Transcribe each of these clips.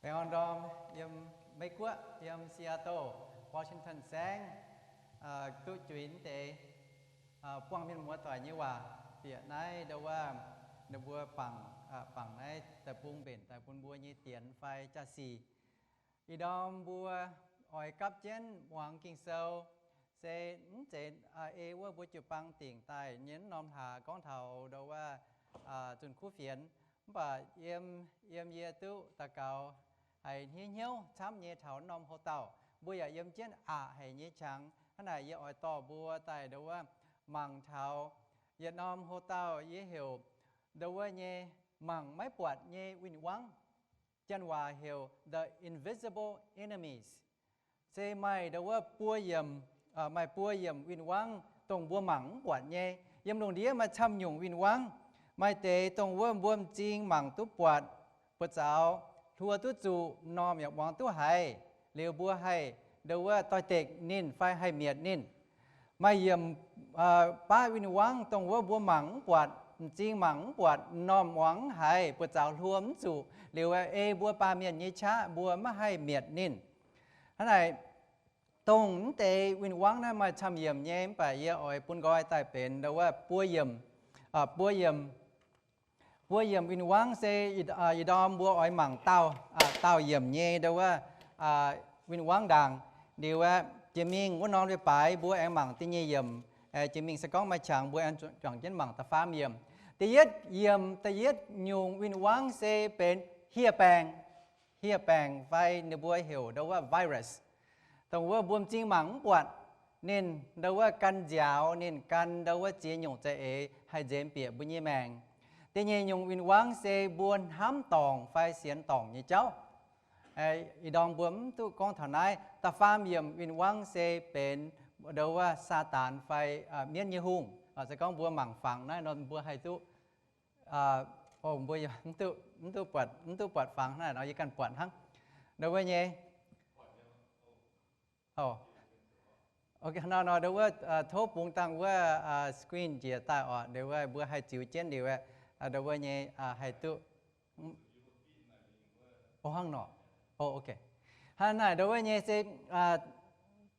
Baengh orn ndorm yiem Meiv Guoqv, yiem Seattle, Washington saengv, duqv juix deix buangh mienh muoz-doic nyei waac bieqc naaiv ndo wuov, ninh mbuo bangc, bangc naaiv daaih bung mbenc daaih bun mbuo nyei dienx fai jaa-sic. Ih ndorm mbuo oix gapv jienv muangx Ging-Sou, se mv zeiz ei wuov mbuo jiu-baang dingc daaih nyei norm hlaax gorngv taux ndo wuov zunh kuv fienx. Mv baac yiem, yiem yie duqv daux gaux haiz hniev hnyouv camv nyei taux norm hoc-dauh, mbuo yaac yiem jienv aqc haic nyei qangx. Hnangv naaic yie oix dorh mbuo daaih ndo wuov mangc taux yietc norm hoc-dauh yie heuc ndo wuov nyei mangc maiv buatc nyei win-wangv. Janx waac heuc the invisible enemies. Se maaih ndo wuov buo yiemc, maaih buo yiemc win-wangv dongh mbuo mangc mv buatc nyei. Yiem lungh ndiev maaih camv nyungc win-wangv. Maaih deix dongh wuov mbuo m'zing mangc duqv buatc, buoz-zaux hluo duqv zuqc, m'normh yaac muangx duqv haiz, liuz mbuo haih ndo wuov doix-dekc ninh fai haih mietc ninh. Maaih yiemc baav win-wangv dongh wuov mbuo mangc mv buatc, m'zing mangc mv buatc, m'normh muangx mv haiz, buoz-zaux hluo mv zuqc, liuz ei mbuo baamh mienh nyei qaqv mbuo maiv haih mietc ninh. Hnangv naaic, dongh mv deix win-wangv naaiv maaih camv yiemc nyei, mv baac yie oix bun nqoi daaih benx ndo wuov buo yiemc, buo yiemc, buo yiemc win-wangv se ih ndorm mbuo oix mangc dauh, dauh yiemc nyei ndo wuov win-wangv ndaangc. Liuz aeqv, jiex mingh wuov norm leiz-baaix mbuo aengx mangc da'nyeic yiemc. Jiex mingh se gorngv maaih qangx mbuo aengx juangc jienv mangc da'faam yiemc. Da'yietv yiemc, da'yietv nyungc win-wangv se benx hieh baengc. Hieh baengc fai ninh mbuo heuc ndo wuov virus. Dongh wuov mbuo m'zing mangc mv buatc, ninh ndo wuov gan nziaaux, ninh gan ndo wuov ziex nyungc za'eix haih nzemx bieqc mbuo nyei maengc. Da'nyeic nyungc win-wangv se mbuo hnamv dorngc fai sienx dorngc nyei jauv. Ih ndorm mbuo mv duqv gorngv taux naaiv. Da'faam yiemc win-wangv se benx ndo wuov Saadaan fai mienv nyei hungh. Se gorngv mbuo mangc fangx naaiv nor mbuo haih duqv, mbuo mv duqv buatc, mv duqv buatc fangx naaiv nor, yie ganh buatc hnangv. Ndo wuov nyei, nor nor ndo wuov tov bungx dangh wuov screen njiec daaih oc, ndo wuov mbuo haih ziux jienv liuz aeqv, ndo wuov nyei haih duqv. O, hnangv nor. O, ok. Hnangv naaic ndo wuov nyei se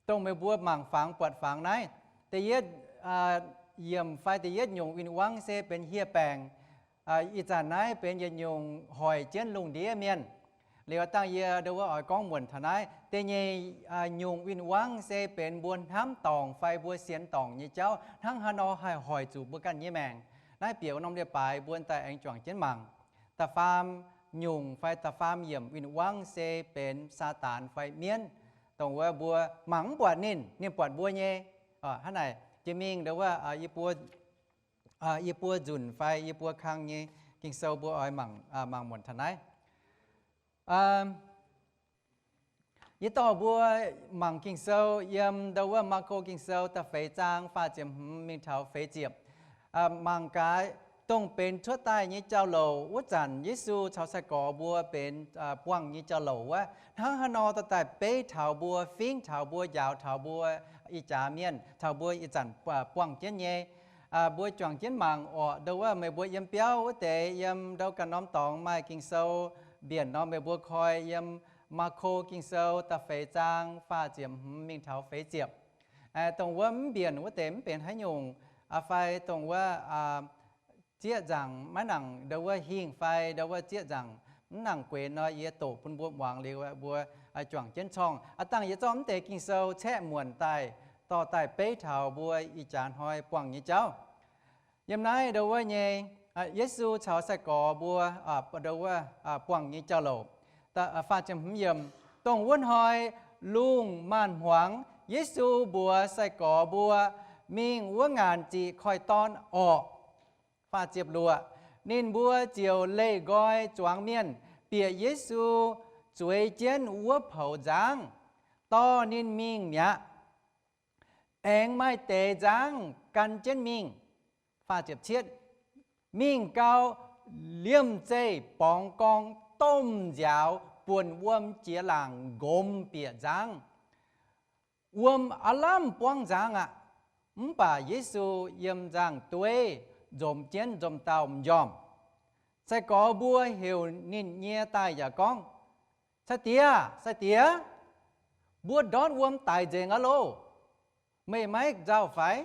dongh meih mbuo mangc fangx buatc fangx naaiv, da'yietv yiemc fai da'yietv nyungc win-wangv se benx hieh baengc. Ih zanc naaiv benx yietc nyungc hoic jienv lungh ndiev mienh. Liuz dangh yie ndo wuov oix gorngv muonc taux naaiv. Da'nyeic nyungc win-wangv se benx mbuo hnamv dorngc fai mbuo sienx dorngc nyei jauv hnangv haaix nor haih hoic zuqc mbuo ganh nyei maengc. Naaiv bieqc wuov norm leiz-baaix mbuo daaih aengx juangc jienv mangc. Da'faam nyungc fai da'faam yiemc win-wangv se benx Saadaan fai mienv, dongh wuov mbuo mangc mv buatc ninh, ninh buatc mbuo nyei. Hnangv naaic jiex mingh ndo wuov yie buo nzunc fai yie buo kang nyei Ging-Sou mbuo oix mangc, mangc muonc taux naaiv. Yie dorh mbuo mangc Ging-Sou yiem ndo wuov Maako Ging-Sou da'feix zaang faah ziepc hmz mingh taux feix ziepc. Mangc gaax, dongh benx cuotv daaih nyei jauv-louc wuov zanc Yesu caux sai-gorx mbuo benx buangh nyei jauv-louc wuov, hnangv haaix nor dorh daaih beiv taux mbuo, fingv taux mbuo, njaaux taux mbuo ih jaax mienh, taux mbuo ih zanc buangh jienv nyei. Mbuo juangc jienv mangc orqc, ndo wuov meih mbuo yiem biauv wuov deix, yiem ndo ganh norm dorngx maaih Ging-Sou mbienc nor, meih mbuo koi yiem Maako Ging-Sou da'feix zaang faah ziepc hmz mingh taux feix ziepc. Dongh wuov mv mbienc wuov deix mv benx haaix nyungc, fai dongh wuov zieqv nzaangc maiv nangc ndo wuov hingh fai ndo wuov zieqv nzaangc mv nangc guenx nor, yie doqc bun mbuo muangx liuz mbuo juangc jienv corngh. Aav dangh yie zorqv mv deix Ging-Sou caeqv muonc daaih, dorh daaih beiv taux mbuo ih jaax hnoi buangh nyei jauv. Yiem naaiv ndo wuov nyei, Yesu caux sai-gorx mbuo ndo wuov buangh nyei jauv-louc. Faah ziepc hmz yiemc, dongh wuov hnoi lungh maanz-hmuangx, Yesu mbuox sai-gorx mbuo mingh wuov ngaanc ziqc koiv-dorn orqc. Faah ziepc luoqc, ninh mbuo ziouc leih nqoi zuangx mienh bieqc Yesu zueiz jienv wuov poux nzangv, dorh ninh mingh mi'aqv. Aengx maaih deix nzangv gan jienv mingh. Faah ziepc cietv, mingh gau, liemh zeih borngz gorngv domh nziaaux buonc wuom jiex laangc nqomz bieqc nzangv. Wuom aav lamh buangv nzangv aqv. Mv baac Yesu yiem nzangv-dueiv nzomz jienv nzomz dauh m'njormh. Sai-gorx mbuo heuc ninh nyie daaih yaac gorngv, Sai-diex, sai-diex, mbuo ndortv wuom daic nzengc aqv loh. Meih maiv nzauh fai?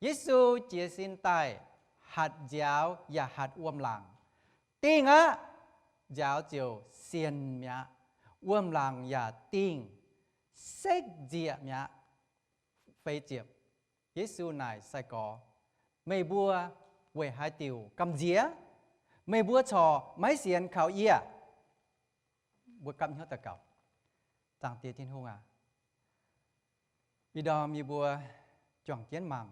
Yesu jiez sin daaih hatc nziaaux yaac hatc wuom-laangc. Dingh aqv, nziaaux ziouc sienx mi'aqv. Wuom-laangc yaac dingh, sekv nzieqc mi'aqv. Feix ziepc, Yesu naaic sai-gorx, meih mbuo weic haaix diuc gamh nziex? Meih mbuo corc maiv sienx kaux yie? Mbuo gapv hnyouv daux gaux. Zaangc Diex Tin-Hungh aac, ih ndorm yie mbuo juangc jienv mangc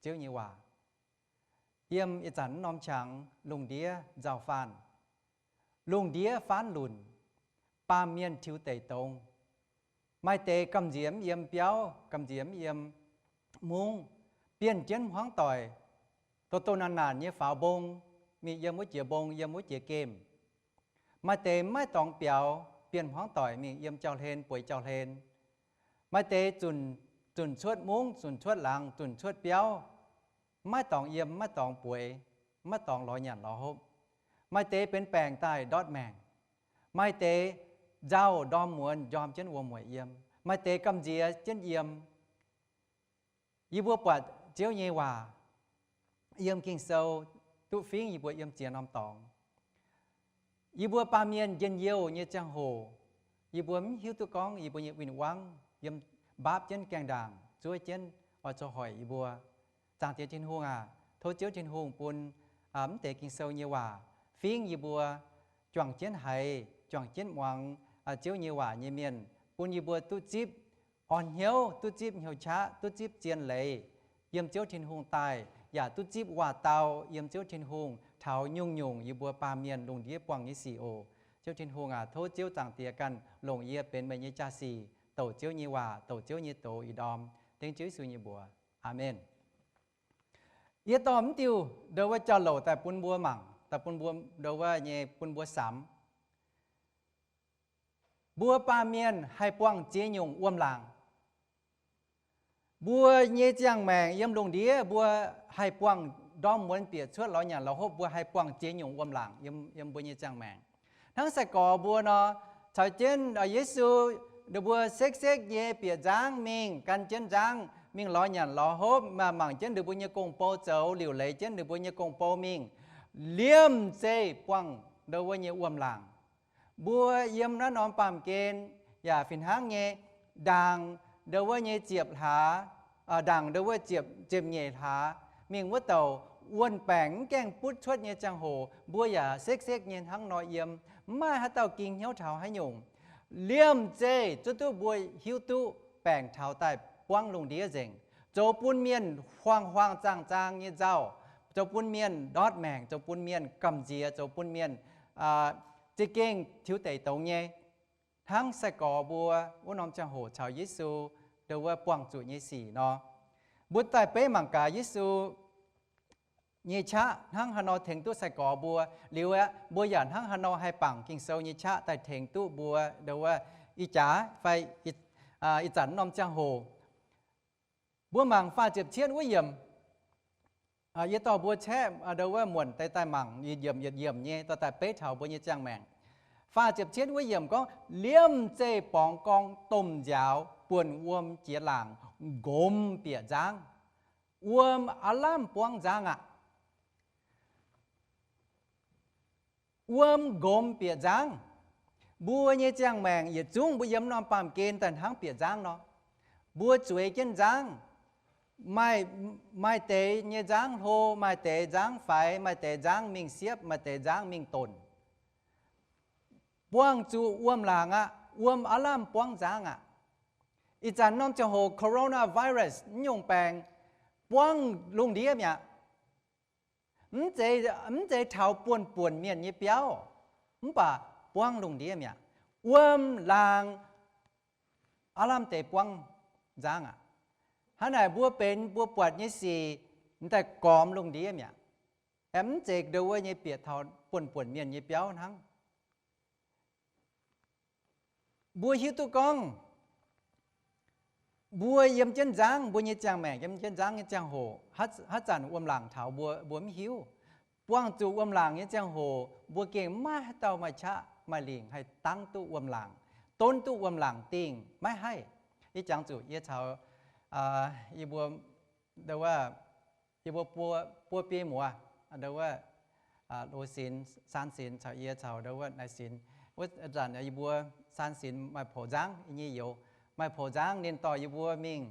Ziouv nyei waac. Yiem ih zanc norm qangx lungh ndiev nzauh faanh, lungh ndiev faanv lunc, baamh mienh tiux deic dongz. Maaih deix gamh nziex mv yiem biauv, gamh nziex mv yiem mungv, bienh jienv hmuangv doic, doh doh naanc naanc nyei faaux mbong, mingh yiem wuov jiex mbong, yiem wuov jiex gemh. Maaih deix maiv dorngx biaux, bienh hmuangv doic mingh yiem jauv-hlen, bueix jauv-hlen. Maaih deix zunc, zunc cuotv mungv, zunc cuotv laangz, zunc cuotv biauv, maiv dorngx yiem, maiv dorngx bueix, maiv dorngx lorz nyanc lorz hopv. Maaih deix benx baengc daaih ndortv maengc. Maaih deix nzauh ndorm muonz njorm jienv wuom-mueic yiem. Maaih deix gamh nziex jienv yiem. Yie mbuo buatc Ziouv nyei waac yiem Ging-Sou duqv fingv yie mbuo yiem ziex norm dorngx. Yie mbuo baamh mienh njien-youh nyei ziangh hoc, yie mbuo mv hiuv duqv gorngv yie mbuo nyei win-wangv yiem mbaapv jienv gaengh ndaangc zuov jienv oix zoux hoic yie mbuo. Zaangc Diex Tin-Hungh aac, tov Ziouv Tin-Hungh bun mv deix Ging-Sou nyei waac fingv yie mbuo juangc jienv haiz, juangc jienv muangx Ziouv nyei waac nyei mienh, bun yie mbuo duqv zipv orn hnyouv, duqv zipv hnyouv qaqv, duqv zipv zien leiz yiem Ziouv Tin-Hungh daaih, yaac duqv zipv waac-dau yiem Ziouv Tin-Hungh taux nyungc-nyungc yie mbuo baamh mienh lungh ndiev buangh nyei sic oc. Ziouv Tin-Hungh aac, tov Ziouv Zaangc Diex ganh longc yie benx meih nyei jaa-sic douc Ziouv nyei waac, douc Ziouv nyei doz ih ndorm. Dengv Ziouv Yesu nyei mbuox. Aamen. Yie dorh mv diuh ndo wuov jauv-louc daaih bun mbuo mangc, daaih bun mbuo ndo wuov nyei bun mbuo samx. Mbuo baamh mienh haih buangh ziex nyungc wuom-laangc. Mbuo nyei ziangh maengc yiem lungh ndiev mbuo haih buangh ndorm muonz bieqc cuotv lorz nyanc lorz hopv, mbuo haih buangh ziex nyungc wuom-laangc yiem, yiem mbuo nyei ziangh maengc. Hnangv sai-gorx mbuo nor, caux jienv Yesu, ninh mbuo sekv-sekv nyei bieqc nzangv mingh, gan jienv nzangv mingh lorz nyanc lorz hopv, mangc jienv ninh mbuo nyei gong-bou zoux, liuc leiz jienv ninh mbuo nyei gong-bou mingh, liemh zeih buangh ndo wuov nyei wuom-laangc. Mbuo yiem naaiv norm baamh gen yaac fih hnangv nyei, ndaangc ndo wuov nyei ziepc hlaax, ndaangc ndo wuov ziepc, ziepc nyeic hlaax, mingh wuov douc wuon-baengc mv gaengh butv cuotv nyei ziangh hoc, mbuo yaac sekv-sekv nyei hnangv nor yiem, mv maaih haaix dauh ging hnyouv taux haaix nyungc. Liemh zeih zuov duqv mbuo hiuv duqv baengc taux daaih buangv lungh ndiev nzengc, zoux bun mienh huaang-huaang zaang-zaang nyei nzauh, zoux bun mienh ndortv maengc, zoux bun mienh gamh nziex, zoux bun mienh za'gengh tiux deic dongz nyei. Hnangv sai-gorx mbuo wuov norm ziangh hoc caux Yesu ndo wuov buangh zuqc nyei sic nor, mbuo daaih beiv mangc gaax Yesu nyei qaqv hnangv haaix nor tengx duqv sai-gorx mbuo. Liuz aeqv, mbuo yaac hnangv haaix nor haih bangc Ging-Sou nyei qaqv daaih tengx duqv mbuo ndo wuov ih jaax fai ih zanc norm ziangh hoc. Mbuo mangc faah ziepc cietv wuov yiemc. Yie dorh mbuo caeqv ndo wuov muonc deix daaih mangc yietc yiemc yietc yiemc nyei dorh daaih beiv taux mbuo nyei ziangh maengc. Faah ziepc cietv wuov yiemc gorngv, liemh zeih borngz gorngv domh nziaaux buonc wuom jiex laangc, nqomz bieqc nzangv. Wuom aav lamh buangv nzangv aqv. Wuom nqomz bieqc nzangv. Mbuo nyei ziangh maengc yietc zungv mbuo yiem norm baamh gen daaih hnangv bieqc nzangv nor. Mbuo zueiz jienv nzangv. Maaih, maaih deix nyei nzangv hlo, maaih deix nzangv faix, maaih deix nzangv mingh siepv, maaih deix nzangv mingh donc. Buangh zuqc wuom laangc aqv. Wuom aav lamh buangv nzangv aqv. Ih zanc norm ziangh hoc coronavirus naaiv nyungc baengc buangv lungh ndiev mi'aqv. Mv zeiz, mv zeiz taux buonv-buonc mienh nyei biauv, mv baac buangv lungh ndiev mi'aqv. Wuom laangc aav lamh deix buangv nzangv aqv. Hnangv naaic mbuo benx mbuo buatc nyei sic daaih gormx lungh ndiev mi'aqv. Aeqv, mv zeiz ndo wuov nyei bieqc taux buonv-buonc mienh nyei biauv hnangv. Mbuo hiuv duqv gorngv mbuo yiem jienv nzangv, mbuo nyei ziangh maengc yiem jienv nzangv nyei ziangh hoc, haaix zanc wuom laangc taux mbuo, mbuo mv hiuv. buangh zuqc wuom-laangc nyei ziangh hoc, mbuo gengh maiv haaix dauh maaih qaqv maaih lingc haih dangv duqv wuom-laangc, donv duqv wuom-laangc dingh, maiv haih. Yie jangx zuqc yie caux, yie mbuo, ndo wuov, yie mbuo buo, buo biei muoz, ndo wuov, loz sinx, saan sinx caux yie caux ndo wuov naaiv sinx, wuov zanc yie mbuo saan sinx maaih poux nzangv, yie nyei youz maaih poux nzangv, ninh dorh yie mbuo mingh,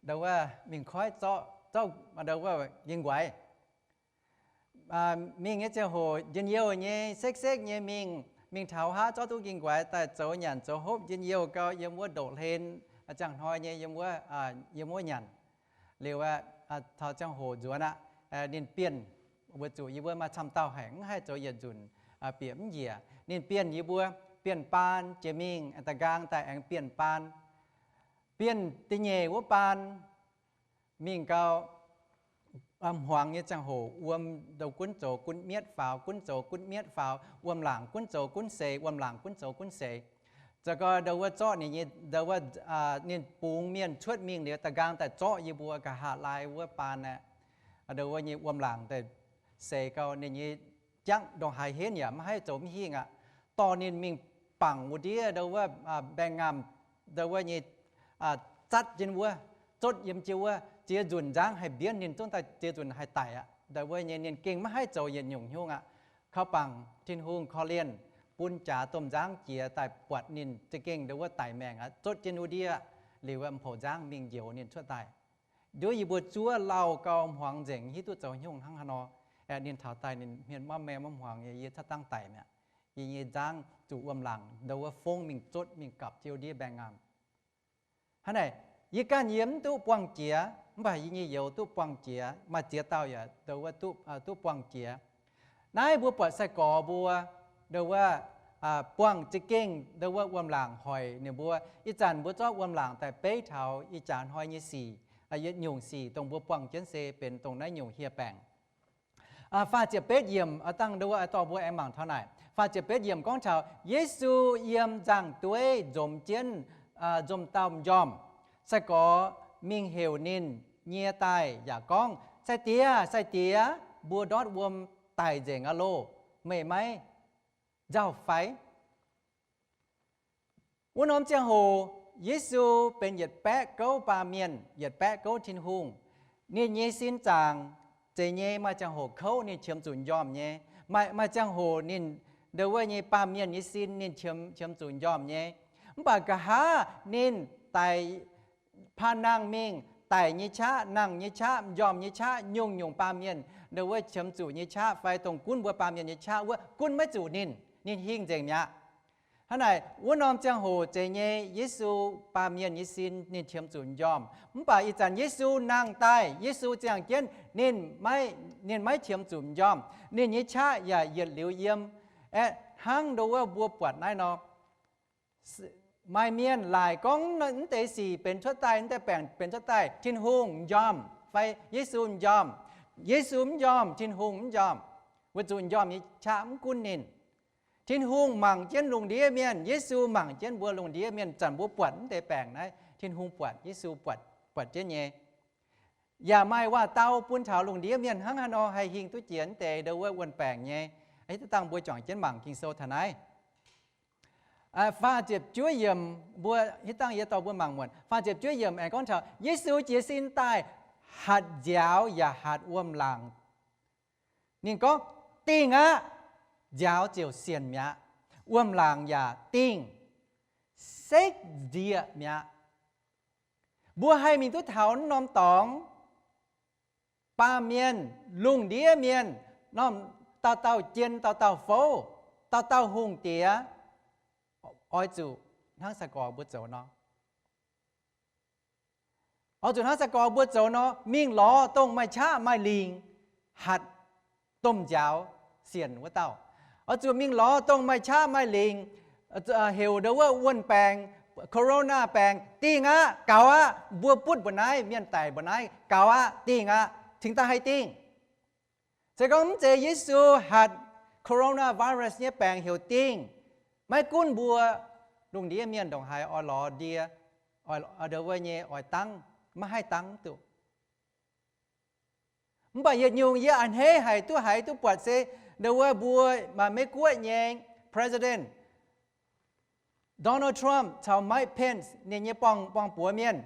ndo wuov mingh koiv zorqv, zorqv ndo wuov yingh nquaix. Mingh nyei ziangh hoc njien-youh nyei, sekv-sekv nyei mingh, mingh taux haav zorqv duqv yingh nquaix daaih zoux nyanc zoux hopv njien-youh gau, yiem wuov ndoqv hlen, ziangh hnoi nyei yiem wuov, yiem wuov nyanc. Liuz aeqv, taux ziangh hoc nzuonx aqv, ninh bienh, weic zuqc yie mbuo maaih camv dauh haic, mv haih zoux yietc nzunc bieqc mv njiec. Ninh bienh yie mbuo, bienh baan jiex mingh, da'nqaang daaih aengx bienh baan, bienh da'nyeic wuov baan mingh gau, hmuangx nyei ziangh hoc wuom ndo gunv zoux gunv mietv faaux, gunv zoux gunv mietv faaux, wuom-laangc gunv zoux gunv seix, wuom-laangc gunv zoux gunv seix. Za'gengh ndo wuov zorqv ninh nyei, ndo wuov, ninh bungx mienh cuotv mingh liuz, da'nqaang daaih zorqv yie mbuo nqa'haav laai wuov baan aeqv, ndo wuov nyei wuom-laangc daaih seix gau, ninh nyei jangv ndongc haaix henv yaac maiv haih zoux mv hingh aqv. Dorh ninh mingh bangc wuov ndiev ndo wuov mbaengx-ngaamh, ndo wuov nyei zatv jienv wuov, zotv yiem jienv wuov, ziex nzunc nzangv haih mbienv ninh zungv daaih ziex nzunc haih daic aqv. Ndo wuov nyei ninh gengh maiv haih zoux yietc nyungc haaix nyungc aqv. Kaux bangc Tin-Hungh korv-lienh bun jaax domh nzangv jiex daaih buatc ninh za'gengh ndo wuov daic maengc aqv, zotv jienv wuov ndiev liuz, m'poux nzangv mingh njoux ninh cuotv daaih. Nduov yie mbuo zuov lauh gau, hmuangx nzengc, hiuv duqv zoux haaix nyungc hnangv haaix nor. Aeqv, ninh taux daaih ninh hmien maiv maengh maiv hmuangx, yie cuotv dangv daic mi'aqv. Yie nyei nzangv zuqc wuom-laangc ndo wuov fongv mingh zotv mingh gapc jienv ndiev mbaengx-ngaamh. Hnangv naaic, yie ganh yie mv duqv buangh jiex, mv baac yie nyei youz duqv buangh jiex, maaih ziex dauh yaac ndo wuov duqv buangh jiex. Naaiv mbuo buatc sai-gorx mbuo ndo wuov buangh za'gengh ndo wuov wuom-laangc hoic ninh mbuo. Ih zanc mbuo zorqv wuom-laangc daaih beiv taux ih jaax hnoi nyei sic, yietc nyungc sic dongh mbuo buangh jienv se benx dongh naaiv nyungc hieh baengc. Faah ziepc betv yiemc, dangh ndo wuov dorh mbuo aengx mangc taux naaic. Faah ziepc betv yiemc gorngv taux Yesu yiem nzangv-dueiv nzomz jienv nzomz dauh m'njormh. Sai-gorx mingh heuc ninh nyie daaih yaac gorngv, Sai-Diex, Sai-Diex, mbuo ndortv wuom daic nzengc aqv loh. Meih maiv nzauh fai? Wuov norm ziangh hoc Yesu benx yietc baeqv gouv baamh mienh, yietc baeqv gouv Tin-Hungh. Ninh nyei sin zaangc zeiz nyei, maaih ziangh hoc kouv ninh qiemx zuqc m'njormh nyei. Maaih, maaih ziangh hoc ninh ndo wuov nyei baamh mienh nyei sin ninh qiemx, qiemx zuqc m'njormh nyei. Mv baac nqa'haav ninh daic, paan nangh mingh, daic nyei qaqv, nangh nyei qaqv, m'njormh nyei qaqv, nyungc-nyungc baamh mienh ndo wuov qiemx zuqc nyei qaqv fai dongh gunv mbuo baamh mienh nyei qaqv wuov, gunv maiv zuqc ninh. Ninh hingh nzengc mi'aqv. Hnangv naaic, wuov norm ziangh hoc zeiz nyei, Yesu baamh mienh nyei sin ninh qiemx zuqc m'njormh. Mv baac ih zanc Yesu nangh daaih, Yesu ziangh jienv, ninh maiv, ninh maiv qiemx zuqc m'njormh. Ninh nyei qaqv yaac yietc liuz yiem. Aeqv, hnangv ndo wuov mbuo buatc naaiv nor, maaih mienh laaic gorngv mv deix sic benx cuotv daaih, mv deix baengc benx cuotv daaih, Tin-Hungh m'njormh fai Yesu m'njormh. Yesu mv m'njormh, Tin-Hungh mv m'njormh, weic zuqc m'njormh nyei qaqv mv gunv ninh. Tin-Hungh mangc jienv lungh ndiev mienh, Yesu mangc jienv mbuo lungh ndiev mienh. Zanc mbuo buatc mv deix baengc naaiv, Tin-Hungh buatc, Yesu buatc, buatc jienv nyei. Yaac maaih waac-dau bun taux lungh ndiev mienh hnangv haaix nor haih hingh duqv jiex mv deix ndo wuov wuon-baengc nyei. Hitv dangh mbuo juangc jienv mangc Ging-Sou taux naaiv. Faah ziepc juov yiemc, mbuo hitv dangh yie dorh mbuo mangc muonc. Faah ziepc juov yiemc aengx gorngv taux Yesu jiez sin daaih hatc nziaaux yaac hatc wuom-laangc. Ninh gorngv, Dingh aqv. Nziaaux ziouc sienc mi'aqv. Wuom-laangc yaac dingh, sekv nzieqc mi'aqv. Mbuo haih mingh duqv taux wuov norm dorngx, baamh mienh, lungh ndiev mienh, norm dauh dauh jien, dauh dauh fouv, dauh dauh hungh diex, oix zuqc hnangv sai-gorx mbuo zoux nor. Oix zuqc hnangv sai-gorx mbuo zoux nor, mingh lorz dongh maaih qaqv maaih lingc hatc domh nziaaux sienc wuov dauh. Oix zuqc mingh lorz dongh maaih qaqv maaih lingc, heuc ndo wuov wuon-baengc, corona baengc, dingh aqv, gaux aqv, mbuo butv mbuo naaiv, mienh daic mbuo naaiv, gaux aqv, dingh aqv, cingx daaih haih dingh. Se gorngv mv zeiz Yesu hatc coronavirus nyei baengc heuc dingh, maiv gunv mbuo lungh ndiev mienh ndongc haaix oix lorz ndie, ndo wuov nyei oix dangv, maiv haih dangv duqv. Mv baac yietc nyungc yie a'hneiv haic duqv haiz duqv buatc se, ndau wuov mbuo maaih Meiv-Guoqv nyei President Donald Trump caux Mike Pence ninh nyei buang, buang buoz mienh,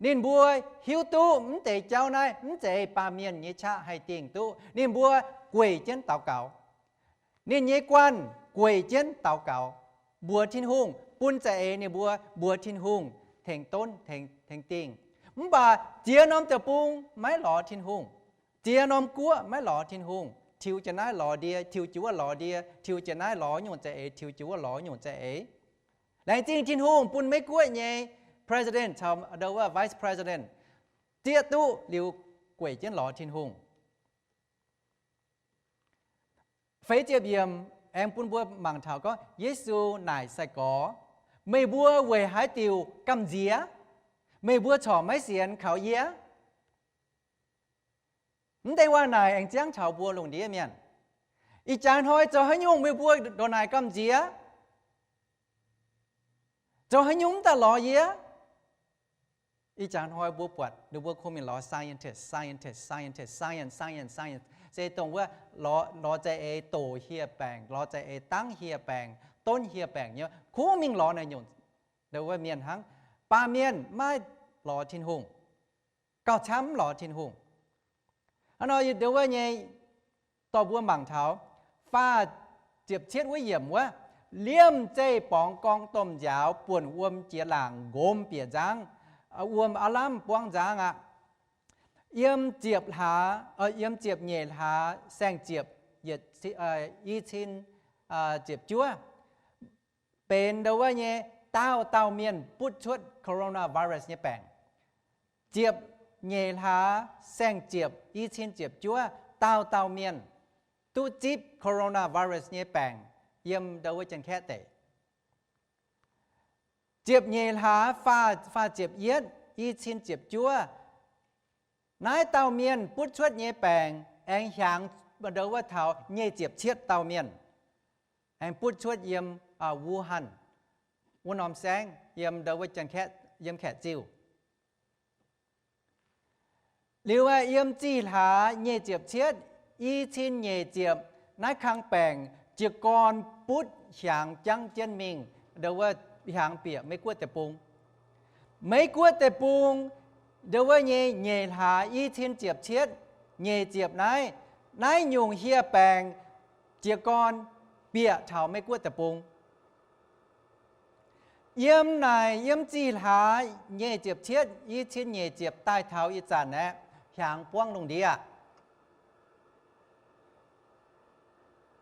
ninh mbuo hiuv duqv mv deix jauv naaiv mv zeiz baamh mienh nyei qaqv haih dingh duqv. Ninh mbuo gueic jienv daux gaux. Ninh nyei guanh gueic jienv daux gaux, mbuox Tin-Hungh bun za'eix ninh mbuo mbuox Tin-Hungh tengx donv, tengx, tengx dingh. Mv baac ziex norm deic-bung maiv lorz Tin-Hungh. Ziex norm guoqv maiv lorz Tin-Hungh, tiux jienv naaiv lorz ndie, tiux jienv wuov lorz ndie, tiux jienv naaiv lorz nyungc za'eix, tiux jienv wuov lorz nyungc za'eix. Laengz zingh Tin-Hungh bun Meiv-Guoqv nyei President caux ndau wuov Vice President zieqv duqv liuz gueic jienv lorz Tin-Hungh. Feix ziepc yiemc aengx bun mbuo mangc taux gorngv Yesu naaic sai-gorx, meih mbuo weic haaix diuc gamh nziex? Meih mbuo corc maiv sienx kaux yie? Mv deix waac naaic aengx ziangv taux mbuo lungh ndiev mienh. Ih jaax hnoi zoux haaix nyungc meih mbuo ndongc naaic gamh nziex? Zoux haaix nyungc mv daaih lorz yie? Ih jaax hnoi mbuo buatc ninh mbuo kungx mingh lorz scientist, scientist, scientist, science, science, science, se dongh wuov lorz, lorz za'eix doqc hieh baengc, lorz za'eix dangv hieh baengc, donv hieh baengc nyei, kungx mingh lorz naaiv nyungc ndau wuov mienh hnangv. Baamh mienh maiv lorz Tin-Hungh, gauh camv mv lorz Tin-Hungh. Hnangv nor ndau wuov nyei dorh mbuo mangc taux faah ziepc cietv wuov yiemc wuov, liemh zeih borngz gorngv domh nziaaux buonc wuom jiex laangc nqomz bieqc nzangv, wuom aav lamh buangv nzangv aqv. Yiem ziepc hlaax, yiem ziepc nyeic hlaax saeng-ziepc yietc, i cin ziepc juov, benx ndau wuov nyei daauh dauh mienh butv cuotv coronavirus nyei baengc. Ziepc nyeic hlaax saeng-ziepc i cin ziepc juov, daauh dauh mienh duqv zipv coronavirus nyei baengc yiem ndau wuov Janx-Kaeqv deic. Ziepc nyeic hlaax faah, faah ziepc yietv i cin ziepc juov, naaiv dauh mienh butv cuotv nyei baengc aengx hiaangx ndau wuov taux nyic ziepc cietv dauh mienh, aengx butv cuotv yiem Wuhan wuov norm saengv yiem ndau wuov Janx-Kaeqv, yiem Kaeqv Ziuh. Liuz aeqv, yiem zih hlaax nyic ziepc cietv i cin nyic ziepc, naaiv kang baengc jiez gorn butv hiaangx jangv jienv mingh ndau wuov hiaangx bieqc Meiv-Guoqv deic-bung. Meiv-Guoqv deic-bung ndau wuov nyei nyic hlaax i cin ziepc cietv nyic ziepc naaiv, naaiv nyungc hieh baengc jiez gorn bieqc taux Meiv-Guoqv deic-bung. Yiem naaic yiem zih hlaax nyic ziepc cietv i cin nyic ziepc daaih taux ih zanc aeqv, hiaangx buangv lungh ndiev aqv.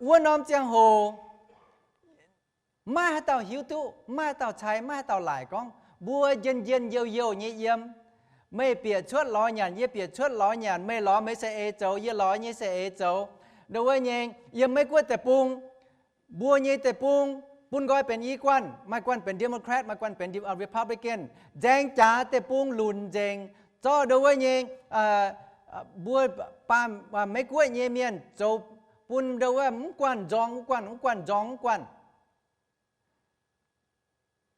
Wuov norm ziangh hoc maiv haaix dauh hiuv duqv, maiv haaix dauh cai, maiv haaix dauh laaic gorngv mbuo njien-njien youh-youh nyei yiem. Meih bieqc cuotv lorz nyanc, yie bieqc cuotv lorz nyanc, meih lorz meih saeng-eix zoux, yie lorz nyei saeng-eix zoux. Ndau wuov nyei yiem Meiv-Guoqv deic-bung, mbuo nyei deic-bung bun nqoi benx i guanh, maaih guanh benx Democrat, maaih guanh benx Republican. Nzaeng jaax deic-bung lunc nzengc, zorqv ndau wuov nyei mbuo baamh Meiv-Guoqv nyei mienh zoux bun ndau wuov mv guanh nzorng wuov guanh, mv guanh nzorng wuov guanh.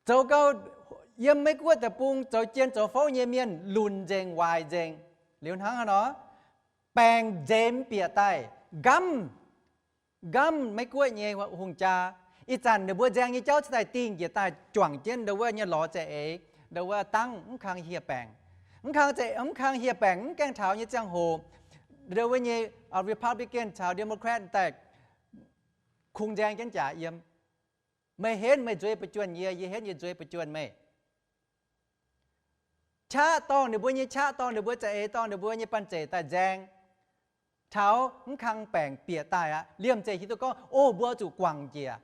Zoux gau yiem Meiv-Guoqv deic-bung zoux jien zoux fouv nyei mienh lunc nzengc waaic nzengc. Liuz hnangv haaix nor? Baengc nzemx bieqc daaih, nqamv, nqamv Meiv-Guoqv nyei hungh jaa. Ih zanc ninh mbuo nzaeng nyei jauv cingx daaih dingh njiec daaih juangc jienv ndau wuov nyei lorz za'eix, ndau wuov dangv mv kang hieh baengc. Mv kang, mv kang hieh baengc mv gaengh taux nyei ziangh hoc, ndau wuov nyei Republican caux Democrat daaih kungx nzaeng jienv jaax yiem. Meih henv meih nzueic ba'juonh yie, yie henv yie nzueic ba'juonh meih. Qaqv dorngh ninh mbuo nyei qaqv, dorngh ninh mbuo za'eix, dorngh ninh mbuo nyei banh zeic daaih nzaeng. Taux mv kang baengc bieqc daaih aqv, liemh zeih hiuv duqv gorngv, o, mbuo oix zuqc guangc njiec.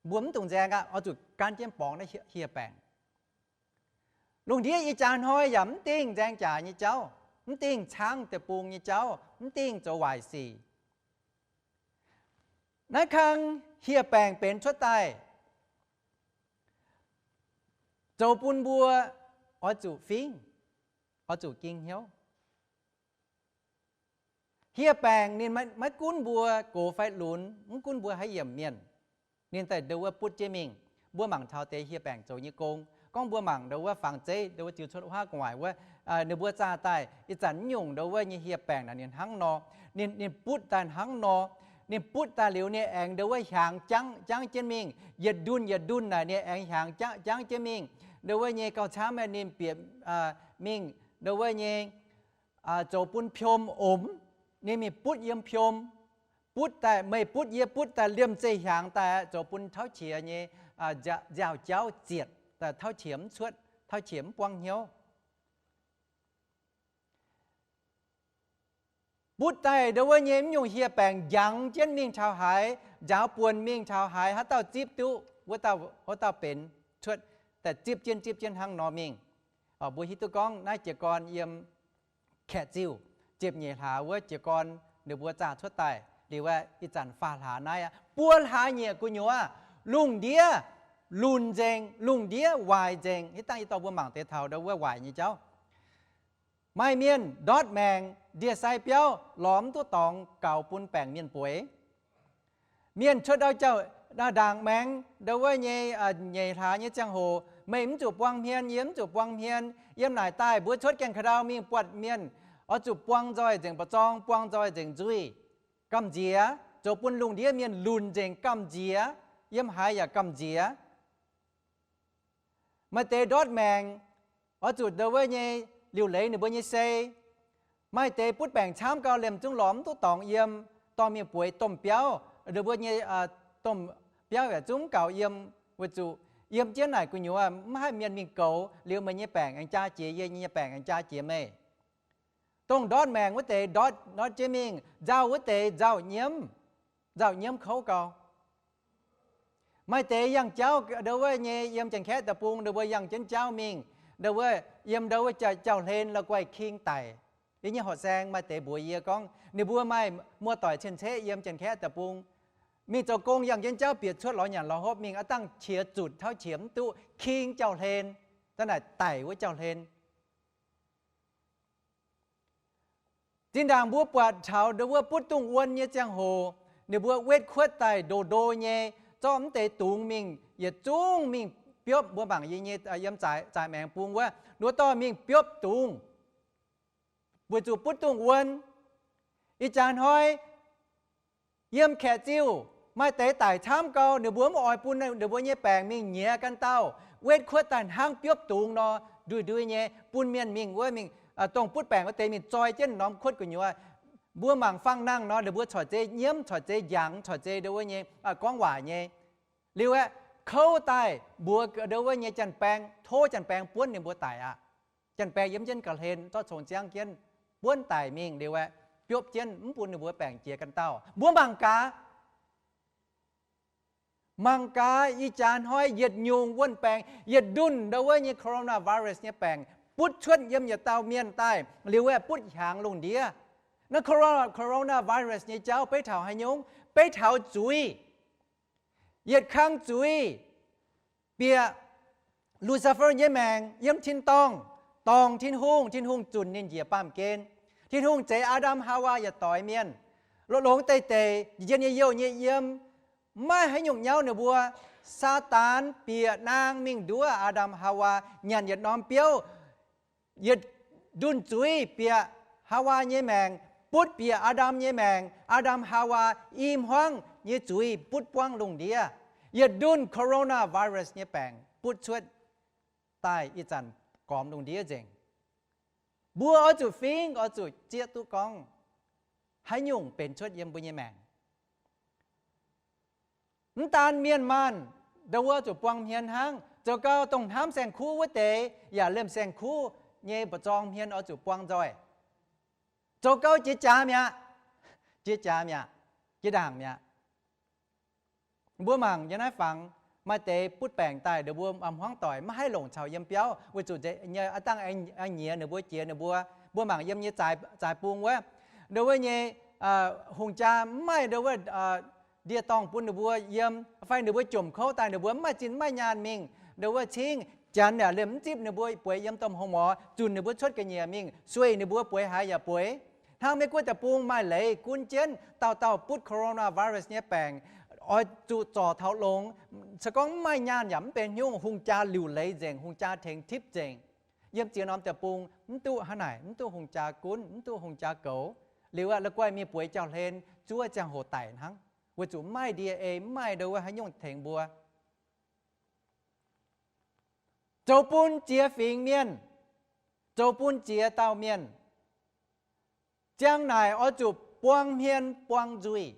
Mbuo mv dungx nzaeng aqv, oix zuqc gan jienv borngz naaiv hieh baengc. Lungh ndiev ih jaax hnoi yaac mv dingh nzaeng jaax nyei jauv, mv dingh caangv deic-bung nyei jauv, mv dingh zoux waaic sic. Naaiv kang hieh baengc benx cuotv daaih, zoux bun mbuo oix zuqc fingv, oix zuqc ging hnyouv. Hieh baengc ninh maiv gunv mbuo gox fai lunx, mv gunv mbuo haaix yiemc mienh, ninh daaih ndau wuov butv jienv mingh. Mbuo mangc taux deix hieh baengc zoux nyei gong, Gorngv mbuo mangc ndo wuov fangx zeiv, ndo wuov ziux cuotv wuov gu'nguaaic wuov, ninh mbuo zaah daaih ih zanc nyungc ndo wuov nyei hieh baengc naaic ninh hnangv nor, ninh, ninh butv daaih hnangv nor, ninh butv daaih liuz ninh aengx ndo wuov hiaangx jangv jangv jienv mingh, yietc ndunh yietc ndunh naaic ninh aengx hiaangx jangv jangv jienv mingh. Ndo wuov nyei gauh camv aeqv, ninh bieqc mingh ndo wuov nyei zoux bun piom omx, ninh mingh butv yiem piom, butv daaih, meih butv yie butv daaih, liemh zeih hiaangx daaih aqv, zoux bun tauv qiex nyei nziaaux-jauv zietc, tauv qiex mv cuotv, tauv qiex mv buangv hnyouv. Butv daaih ndo wuov nyei mv nyungc hieh baengc njangx jienv mingh taux haaix, njaaux buonc mingh taux haaix, haaix dauh zipv duqv, wuov dauh benx cuotv daaih zipv jienv zipv jienv hnangv nor mingh. Mbuo hiuv duqv gorngv naaiv jiez gorn yiem kaeqv ziuh ziepc nyeic hlaax wuov jiez gorn ninh mbuo zaah cuotv daaih liuz aeqv, ih zanc faam hlaax naaiv aqv, buo hlaax nyieqc gu'nyuoz, lungh ndiev lunx nzengc, lungh ndiev waaic nzengc. Hitv dangh yie dorh mbuo mangc deix taux ndo wuov waaic nyei jauv. Maaih mienh ndortv maengc ndie-sai biauv lorz mv duqv dorngx gaux bun baengc mienh bueix. Mienh cuotv ndau jauv, ndaangc maengx ndo wuov nyei nyeic hlaax nyei ziangh hoc, meih mv zuqc buang hmien, yie mv zuqc buang hmien. Yiem naaic daaih mbuo cuotv gaengh ka'ndau mingh buatc mienh, oix zuqc buang nzoih nzengc mba'zorng, buang nzoih nzengc nzuih, gamh nziex, zoux bun lungh ndiev mienh lunx nzengc gamh nziex, yiem haaix yaac gamh nziex. Maaih deix ndortv maengc, oix zuqc ndo wuov nyei liuc leiz ninh mbuo nyei sei. Maaih deix butv baengc camv gau, liemh zungv lorz mv duqv dorngx yiem, dorh mingh bueix domh biauv, ninh mbuo nyei domh biauv yaac zungv mv gaux yiem, weic zuqc yiem jienv naaic gu'nyuoz mv haih mienh mingh goux, liuz meih nyei baengc aengx jaa jiex yie, yie nyei baengc aengx jaa jiex meih. Dongh ndortv maengc wuov deix ndortv, ndortv jienv mingh, nzauh wuov deix nzauh nyiemv, nzauh nyiemv kouv gau. Maaih deix yangh jauv ndo wuov nyei yiem Janx-Kaeqv deic-bung, ninh mbuo yangh jienv jauv mingh, ndo wuov yiem ndo wuov jauv-hlen la'guaih king daic. Yie nyei horqc saeng maaih deix mbuox yie gorngv ninh mbuo maaih muoz-doic cien-ceqv yiem Janx-Kaeqv deic-bung, mingh zoux gong yangh jienv jauv bieqc cuotv lorz nyanc lorz hopv mingh, aav dangh qiex zutc tauv qiex mv duqv, king jauv-hlen, da'naaic daic wuov jauv-hlen. Zinh ndaangc mbuo buatc taux ndo wuov butv dungh wuon nyei ziangh hoc, ninh mbuo wetv kuotv daaih ndo ndo nyei, zorqv mv deix dungz mingh, yietc zungv mingh biopv. Mbuo mangc yie nyei yiem zaaix maengx bung wuov, ninh mbuo dorh mingh biopv dungz, weic zuqc butv dungh wuon. Ih jaax hnoi yiem kaeqv ziuh, maaih deix daic camv gau, ninh mbuo mv oix bun ninh mbuo nyei baengc mingh nyiex ganh dauh, wetv kuotv daaih hnangv biopv dungz nor, ndui-ndui nyei bun mienh mingh wuov mingh, dongh butv baengc wuov deix mingh zoi jienv norm kuotv gu'nyuoz. Mbuo mangc fangx nangh nor, ninh mbuo corc zeiz nyiemv, corc zeiz njangx, corc zeiz ndo wuov nyei gorngv waaic nyei. Liuz aeqv, kouv daaih mbuox ndo wuov nyei janx-baeng, tov janx-baeng buonv ninh mbuo daic aqv. Janx-baeng yiem jienv ga'hlen zorqv cong ziangv jienv buonv daic mingh liuz aeqv, biopv jienv mv bun ninh mbuo baengc jiex ganh dauh. Mbuo mangc gaax, mangc gaax ih jaax hnoi yietc nyungc wuon-baengc, yietc ndunh ndo wuov nyei coronavirus nyei baengc butv cuotv yiem yietc dauh mienh daaih liuz aeqv, butv hiaangx lungh ndiev. Naaiv coronavirus nyei jauv beiv taux haaix nyungc? Beiv taux zuiz. Yietc kang zuiz bieqc Lucifer nyei maengc yiem tin-dorngh dorngc Tin-Hungh. Tin-Hungh zunc ninh njiec baamh gen. Tin-Hungh zeix Aa^ndam Haawaa yietc doix mienh, longx-longx deix deix, njien-njien nyei youh nyei yiem, mv maaih haaix nyungc nyauv ninh mbuo. Saadaan bieqc naang mingh nduov Aa^ndam Haawaa nyanc yietc norm biouv. Yietc ndunh zuiz bieqc Haawaa nyei maengc, butv bieqc Aa^ndam nyei maengc. Aa^ndam Haawaa i hmuangv nyei zuiz butv buangv lungh ndiev. Yietc ndunh coronavirus nyei baengc butv cuotv daaih ih zanc gormx lungh ndiev nzengc. Mbuo oix zuqc fingx, oix zuqc zieqv duqv gorngv haaix nyungc benx cuotv yiem mbuo nyei maengc. Mv daan mienh maanh, ndo wuov zuqc buang hmien hnangv. Zoux gau dongh hnamv saeng-kuv wuov deix yaac liemh saeng-kuv nyei mba'zorng hmien oix zuqc buang nzoih. Zoux gau jiex jaax mi'aqv, jiex jaax mi'aqv, jiex ndaangc mi'aqv. Mbuo mangc yiem naaiv fangx, maaih deix butv baengc daaih, ndo mbuo hmuangv doic maiv haih longc caux yiem biauv, weic zuqc aav dangh aengx nyiex ninh mbuo jiex ninh mbuo. Mbuo mangc yiem nyei zaaix bung wuov, ndo wuov nyei hungh jaa mv maaih ndo wuov ndie-dorngh bun ninh mbuo yiem, fai ninh mbuo jomc kouv daaih ninh mbuo mv maaih zinh mv maaih nyaanh mingh ndo wuov cingv. Janx yaac liemh mv zipv ninh mbuo bueix yiem domh hlo morz, zunc ninh mbuo cuotv ga'nyiec mingh, sueih ninh mbuo bueix haaix yaac bueix. Hnangv Meiv-Guoqv deic-bung maaih leiz gunv jienv dauh dauh butv coronavirus nyei baengc, oix zuqc zorc taux longx. Se gorngv mv maaih nyaanh yaac mv benx haaix nyungc, hungh jaa liuc leiz nzengc, hungh jaa tengx tipv nzengc. Yiem ziex norm deic-bung mv duqv hnangv naaic, mv duqv hungh jaa gunv, mv duqv hungh jaa goux. Liuz aqv, la'guaih mingh bueix jauv-hlen zuov ziangh hoc daic hnangv, weic zuqc mv maaih D N A, mv maaih ndo wuov haaix nyungc tengx mbuo. Zoux bun ziex fingx mienh, zoux bun ziex dauh mienh, ziang naaic oix zuqc buang hmien buang nzuih,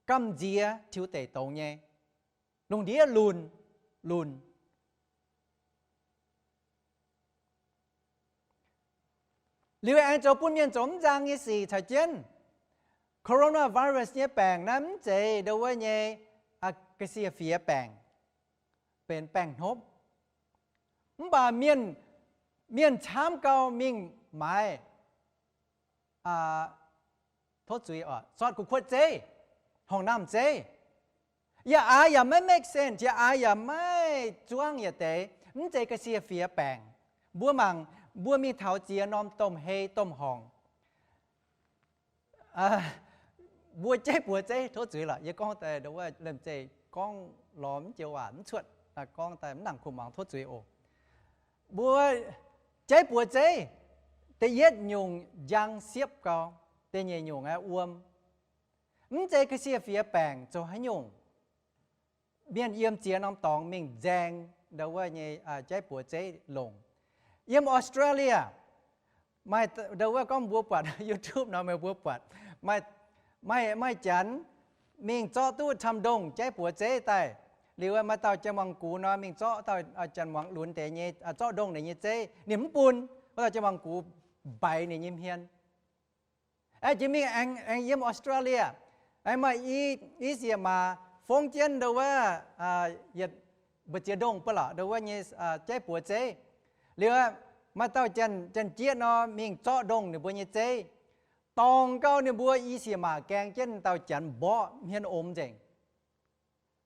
gamh nziex tiux deic douz nyei, lungh ndiev lunh, lunh. Liuz aengx zoux bun mienh zoux mv nzang nyei sic caux jienv. Coronavirus nyei baengc naaiv mv zeiz ndo wuov nyei ga'sie fiex baengc, benx baengc hnopv. Mv baac mienh, mienh camv gau mingh maaiz tov zuiz, sortv gu'kuotv zeiv, horngc naamh zeiv. Yaac aax yaac maiv make sense, yaac aax yaac maiv zuangv yietc deix, mv zeiz ga'sie fiex baengc. Mbuo mangc, mbuo mingh taux ziex norm domh hei domh horngc, mbuo jeiv buoz zeiv, tov zuiz lorqc, yie gorngv daaih ndo wuov lemh zeiv gorngv lorz mv joux waac mv cuotv, gorngv daaih mv nangc kuv muangx, tov zuiz oc. Mbuo jeiv buoz zeiv, da'yietv nyungc njang siepv gau, da'nyeic nyungc aeqv wuom. Mv zeiz ga'sie fiex baengc zoux haaix nyungc, mienh yiem ziex norm dorngx mingh nzaeng ndo wuov nyei jeiv buoz zeiv longc. Yiem Australia, maaih ndo wuov gorngv mbuo buatc YouTube nor meih mbuo buatc, maaih, maaih janx mingh zorqv duqv camv ndongh jeiv buoz zeiv daaih. Liuz maaih dauh janx-muangz gux nor mingh zorqv dauh janx-muangz lunx deix nyei, zorqv ndongh ninh nyei zeiv, ninh mv bun, wuov dauh janx-muangz gux mbaix ninh nyei hmien. Aeqv, jiex mingh aengx yiem Australia, aengx maaih i, i sieqv maac fongv jienv ndo wuov, yietc mbu'ziex ndongh ba'laqc ndo wuov nyei jeiv buoz zeiv. Liuz maaih dauh janx-jieqv nor mingh zorqv ndongh ninh mbuo nyei zeiv, dorngc gau ninh mbuo i sieqv maac gaeng jienv dauh janx mborqv hmien omx nzengc.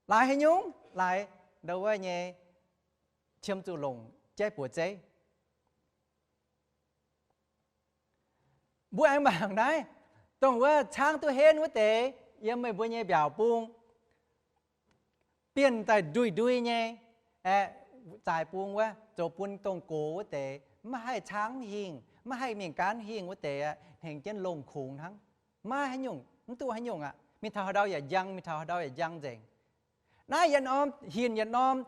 Laaix haaix nyungc? Laaix ndo wuov nyei qiemx zuqc longc jeiv buoz zeiv. Mbuo aengx mangc naaiv, dongh wuov caangv duqv henv wuov deix, yiem meih mbuo nyei mbiaauc bung, bienh daaih ndui-ndui nyei, aeqv, zaaix bung wuov, zoux bun dongh gox wuov deix maiv haih caangv hingh, maiv haih mingh gaanv hingh wuov deix aqv, hnengx jienv longh kungx hnangv. Maiv haaix nyungc, mv duqv haaix nyungc aqv. Mingh taux haaix ndau yaac njang, mingh taux haaix ndau yaac njang nzengc. Naaiv yietc norm hinc yietc norm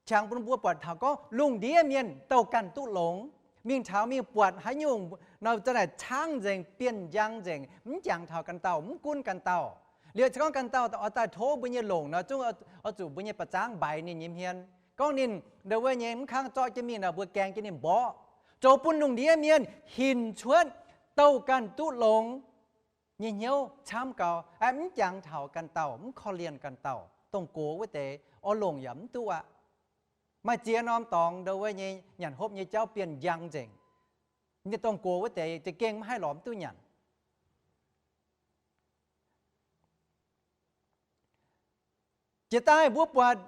qangx bun mbuo buatc taux gorngv lungh ndiev mienh douh ganh duqv longx. Mingh taux mingh buatc haaix nyungc nor za'naaic caangv nzengc, bienh njang nzengc, mv jangx taux ganh dauh, mv gunv ganh dauh. Liuz se gorngv ganh dauh oix daaih tov mbuo nyei longc nor, zungv oix zuqc mbuo nyei ba'zangv mbaix ninh nyei hmien, gorngv ninh ndo wuov nyei mv kangv zorqv jienv mingh nor, mbuo gaeng jienv ninh mborqv. Zoux bun lungh ndiev mienh hinc cuotv douh ganh duqv longx nyei hnyouv camv gau, aeqv, mv jangx taux ganh dauh, mv korv-lienh ganh dauh. Dongh gox wuov deix oix longc yaac mv duqv aqv. Maaih ziex norm dorngx ndo wuov nyei nyanc hopv nyei jauv bienh njang nzengc. Dongh gox wuov deix za'gengh maiv haih lorz mv duqv nyanc. Jiex daaih mbuo buatc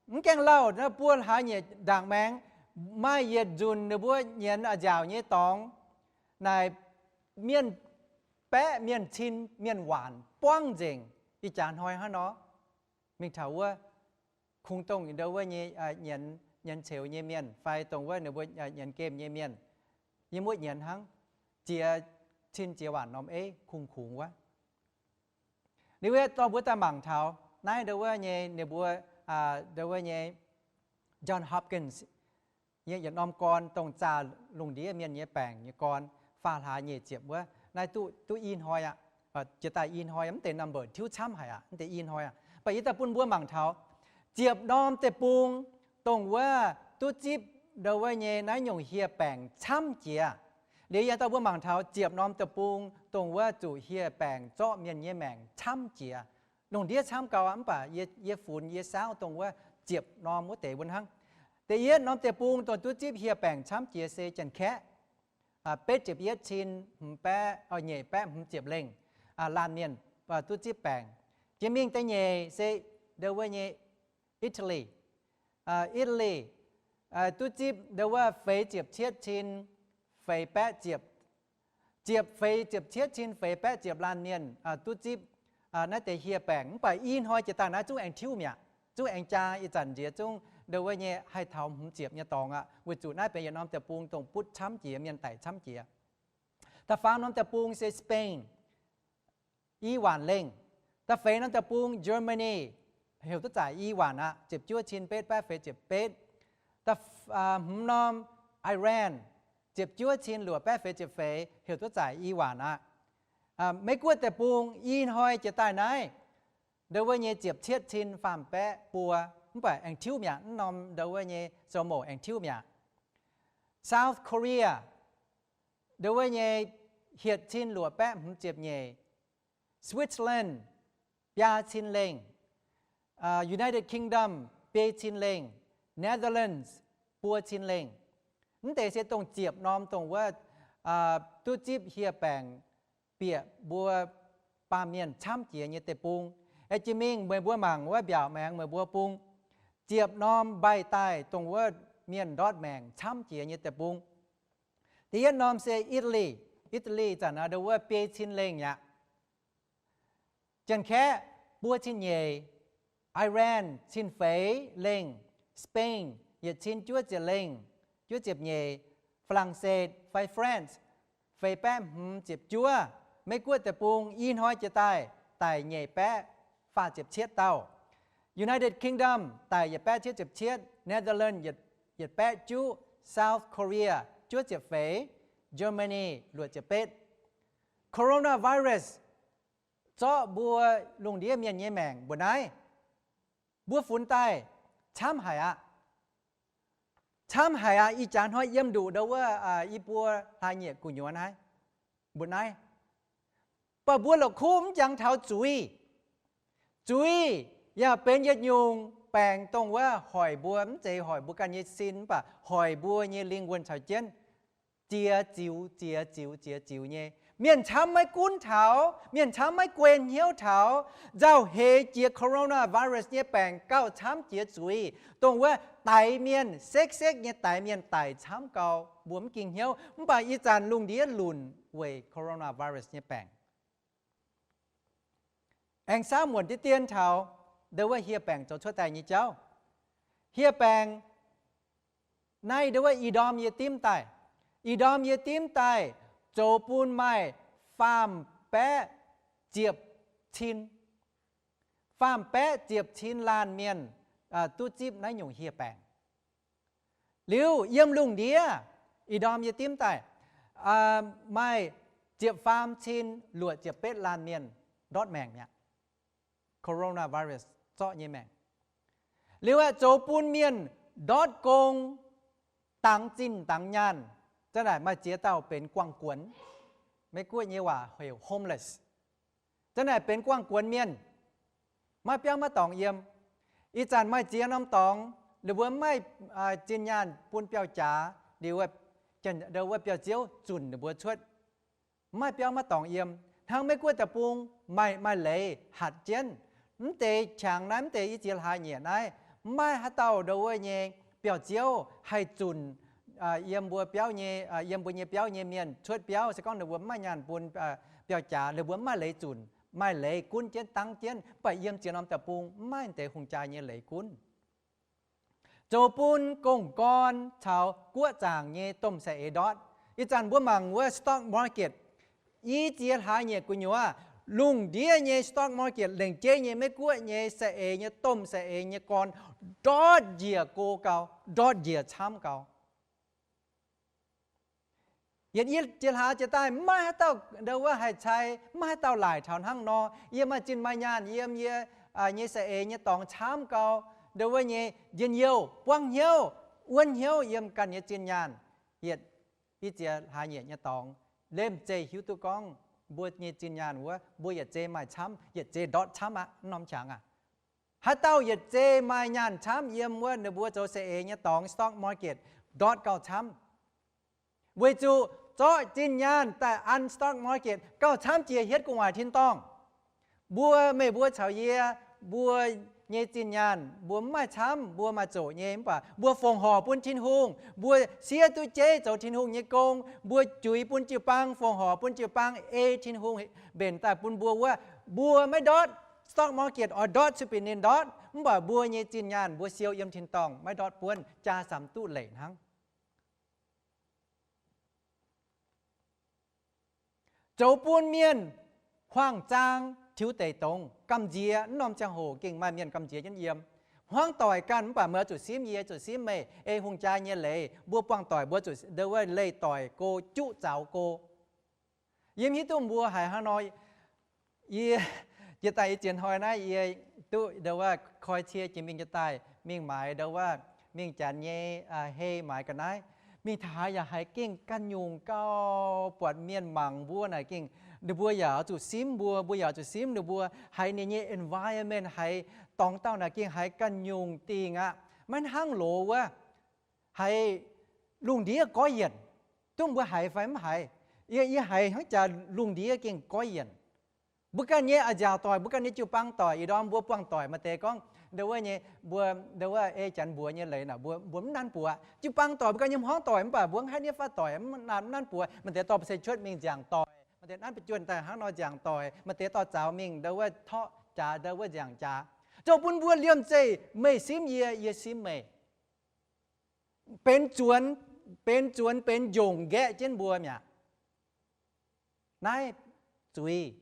mv gaengh lauh buo hlaax nyeic ndaangc maengx, maaih yietc nzunc ninh mbuo nyienz a'nziaauc nyei dorngx naaic, mienh baeqv, mienh cin, mienh waanc buangv nzengc. Ih jaax hnoi hnangv nor, mingh taux wuov kungx dongh ndo wuov nyei nyienz ceux nyei mienh fai dongh wuov ninh mbuo nyienz gemh nyei mienh, yiem wuov nyienz hnangv, ziex cin ziex waanc norm eiv kungx-kungx wuov. Liuz wuov dorh mbuo daaih mangc taux naaiv ndo wuov nyei, ninh mbuo ndo wuov nyei John Hopkins yietc norm gorn, dongh zaah lungh ndiev mienh nyei baengc nyei gorn, faam hlaax nyeic ziepc wuov. Naaiv duqv i hnoi aqv. Jiex daaih i hnoi, mv deix number tiuv camv haic aqv, mv deix i hnoi aqv. Mv baac yie daaih bun mbuo mangc taux ziepc norm deic-bung dongh wuov duqv zipv ndo wuov nyei naaiv nyungc hieh baengc camv jiex. Liuz yie daaih bun mbuo mangc taux ziepc norm deic-bung dongh wuov zuqc hieh baengc zorqv mienh nyei maengc camv jiex. Lungh ndiev camv gau aqv, mv baac yie funx yie saauv dongh wuov ziepc norm wuov deix wuov hnangv. Da'yietv norm deic-bung dongh duqv zipv hieh baengc camv jiex se Janx-Kaeqv, betv ziepc yietv cin hmz baeqv, nyeic baeqv hmz ziepc lengh laanh mienh duqv zipv baengc. Jiex mingh da'nyeic se ndo wuov nyei Italy. Italy duqv zipv ndo wuov feix ziepc cietv cin feix baeqv ziepc, ziepc feix ziepc cietv cin feix baeqv ziepc laanh mienh duqv zipv naaiv deix hieh baengc. Mv baac i hnoi jiex daaih naaiv zungv aengx tiuv mi'aqv. Zungv aengx jaa, ih zanc nziex zungv ndo wuov nyei haih taux hmz ziepc nyei dorngx aqv. Weic zuqc naaiv benx yietc norm deic-bung dongh butv camv jiex, mienh daic camv jiex. Da'faam norm deic-bung se Spain, i waanc lengh. Da'feix norm deic-bung Germany, heuc duqv zaic i waanc aqv, ziepc juov cin betv baeqv feix ziepc betv. Da'hmz norm Iran, ziepc juov cin luoqc baeqv feix ziepc feix, heuc duqv zaic i waanc aqv. Meiv Guoqv deic-bung i hnoi jiex daaih naaiv, ndo wuov nyei ziepc cietv cin faam baeqv buo, mv baac aengx tiuv mi'aqv. Mv norm ndo wuov nyei sou mouc aengx tiuv mi'aqv. South Korea, ndo wuov nyei hietc cin luoqc baeqv hmz ziepc nyeic. Switzerland, biaa cin lengh. United Kingdom, biei cin lengh. Netherlands, buo cin lengh. Mv deix se dongh ziepc norm dongh wuov duqv zipv hieh baengc bieqc mbuo baamh mienh camv jiex nyei deic-bung. Jiex mingh meih mbuo mangc wuov mbiaauc maengx meih mbuo bung, ziepc norm mbaih daaih dongh wuov mienh ndortv maengc camv jiex nyei deic-bung. Da'yietv norm se Italy. Italy zanc ndo wuov biei cin lengh aqv. Janx-Kaeqv, buo cin nyeic. Iran, cin feix lengh. Spain, yietc cin juov ziepc lengh, juov ziepc nyeic. Faa^lang^setv fai France, feix baeqv hmz ziepc juov. Meiv Guoqv deic-bung i hnoi jiex daaih daic nyeic baeqv faah ziepc cietv dauh. United Kingdom daic yietc baeqv cietv ziepc cietv. Netherlands yietc baeqv juqv. South Korea juov ziepc feix. Germany luoqc ziepc betv. Coronavirus zorqv mbuo lungh ndiev mienh nyei maengc mbuo naaiv, mbuo funx daaih camv haic aqv. Camv haic aqv. Ih jaax hnoi yiem nduqc ndo wuov i buo hlaax nyieqc gu'nyuoz naaiv, mbuo naaiv. Mv baac mbuo la'kuqv mv jangx taux zuiz. Zuiz yaac benx yietc nyungc baengc dongh wuov hoic mbuo, mv zeiz hoic mbuo ganh nyei sin, mv baac hoic mbuo nyei lingh wuonh caux jienv ziex ziux, ziex ziux, ziex ziux nyei. Mienh camv maiv gunv taux, mienh camv maiv guei hnyouv taux, nzauh heix jiex coronavirus nyei baengc gauh camv jiex zuiz, dongh wuov daix mienh, sekv-sekv nyei daix mienh daic camv gau, mbuo mv ging hnyouv. Mv baac ih zanc lungh ndiev lunc weic coronavirus nyei baengc. Aengx samv muonc deix dien taux ndo wuov hieh baengc zoux cuotv daaih nyei jauv. Hieh baengc naaiv ndo wuov i ndorm yie dimv daaih, i ndorm yie dimv daaih zoux bun maaih faam baeqv ziepc cin, faam baeqv ziepc cin laanh mienh duqv zipv naaiv nyungc hieh baengc. Liuz yiem lungh ndiev, ih ndorm yie dimv daaih, maaih ziepc faam cin luoqc ziepc betv laanh mienh ndortv maengc mi'aqv. Coronavirus zorqv nyei maengc. Liuz aeqv, zoux bun mienh ndortv gong, dangx zinh dangx nyaanh, za'naaic maaih ziex dauh benx guangc guonx, Meiv Guoqv nyei waac heuc homeless. Za'naaic benx guangc guonx mienh, maiv biauv maiv dorngx yiem. Ih zanc maaih ziex norm dorngx, ninh mbuo mv maaih zinh nyaanh bun biauv-jaax, liuz wuov biauv-ziouv zunc ninh mbuo cuotv, mv maaih biauv maiv dorngx yiem. Hnangv Meiv Guoqv deic-bung maaih, maaih leiz hatc jienv. Mv deix qangx naaiv, mv deix i ziex hlaax nyieqc naaiv, mv maaih haaix dauh ndo wuov nyei biauv-ziouv haih zunc yiem mbuo biauv nyei, yiem mbuo nyei biauv nyei mienh cuotv biauv. Se gorngv ninh mbuo mv maaih nyaanh bun biauv-jaax, ninh mbuo mv maaih leiz zunc. Maaih leiz gunv jienv dangv jienv, mv baac yiem ziex norm deic-bung mv maaih deix hungh jaa nyei leiz gunv. Zoux bun gong-gorn caux guoqv zaangc nyei domh saeng-eix ndortv. Ih zanc mbuo mangc wuov stock market, i ziex hlaax nyieqc gu'nyuoz, lungh ndiev nyei stock market, lengc jeiv nyei Meiv Guoqv nyei saeng-eix nyei domh saeng-eix nyei gorn ndortv njiec go gau, ndortv njiec camv gau. Yietc i ziex hlaax jiex daaih mv maaih haaix dauh ndo wuov haih cai, mv maaih haaix dauh laaic taux hnangv nor. Yie maaih zinh maaih nyaanh yiem yie nyei saeng-eix nyei dorngx camv gau, ndo wuov nyei njien-youh, buangv hnyouv, wuonv hnyouv yiem ganh nyei zinh nyaanh. Yietc i ziex hlaax nyieqc nyei dorngx, lemh zeih hiuv duqv gorngv mbuo nyei zinh nyaanh wuov, mbuo yietc zei maaih camv, yietc zei ndortv camv aqv. Mv norm qangx aac, haaix dauh yietc zei maaih nyaanh camv yiem wuov ninh mbuo zoux saeng-eix nyei dorngx stock market ndortv gauh camv. Weic zuqc zorqv zinh nyaanh daaih an stock market gauh camv jiex hietv gu'nguaaic tin-dorngh. Mbuo, meih mbuo caux yie, mbuo nyei zinh nyaanh mbuo mv maaih camv, mbuo maaih zoqc nyei, mv baac mbuo fongc horc bun Tin-Hungh, mbuo siev duqv jeiv zoux Tin-Hungh nyei gong, mbuo juix bun jiu-baang, fongc horc bun jiu-baang ei Tin-Hungh mbenc daaih bun mbuo wuov, mbuo maiv ndortv stock market oix ndortv cuotv bieqc ninh ndortv, mv baac mbuo nyei zinh nyaanh mbuo siou yiem tin-dorngh maiv ndortv buonv, jaa samx duqv leic hnangv. Zoux bun mienh huaang-zaang tiux deic dongz gamh nziex. Mv norm ziangh hoc gengh maaih mienh gamh nziex jienv yiem. Hmuangv doic ganh mv baac meih oix zuqc simv, yie zuqc simv meih ei hungh jaa nyei leiz. Mbuo buangh doic mbuo zuqc leih doic go, juqv zaux go. Yie mv hiuv duqv mbuo haiz hnangv nor. Yie, jiex daaih yie ziex hnoi naaiv yie duqv ndo wuov koi cie jiex mingh jiex daaih mingh maaiz ndo wuov mingh Janx nyei hei maaiz ga'naaiv. Mingh taux haaix yaac haiz gengh ganh nyungc gauh buatc mienh mangc mbuo naaic gengh ninh mbuo yaac oix zuqc simv mbuo, mbuo yaac oix zuqc simv ninh mbuo haiz ninh nyei environment haiz dorngx dauh naaic gengh haiz ganh nyungc dingc aqv. Maiv hnangv loz wuov haiz lungh ndiev goiv yienc. Duqv mbuo haiz fai mv haiz? Yie, yie haiz hnangv jaax lungh ndiev gengh goiv yienc. Mbuo ganh nyei a'nziaauc doic, mbuo ganh nyei jiu-baang doic, ih ndorm mbuo buangh doic maaih deix gorngv ndo wuov nyei, mbuo ndo wuov ei Janx mbuox nyei leiz naaic mbuo, mbuo mv nanv buoqc. Jiu-baang doic mbuo ganh nyei hmuangv doic mv baac mbuo haiv niev fatv doic mv nanv, mv nanv buoqc. Maaih deix dorh ba'seix cuotv mingh nziaauc doic, maaih deix nanv ba'juonh daaih hnangv nor nziaauc doic, maaih deix dorh zaux mingh ndo wuov torqv jaax ndo wuov nziaauc jaax. Zoux bun mbuo liemh zeih meih simv yie, yie simv meih, benx zuonx, benx zuonx benx njongc nqaeqv jienv mbuo mi'aqv. Naaiv zuiz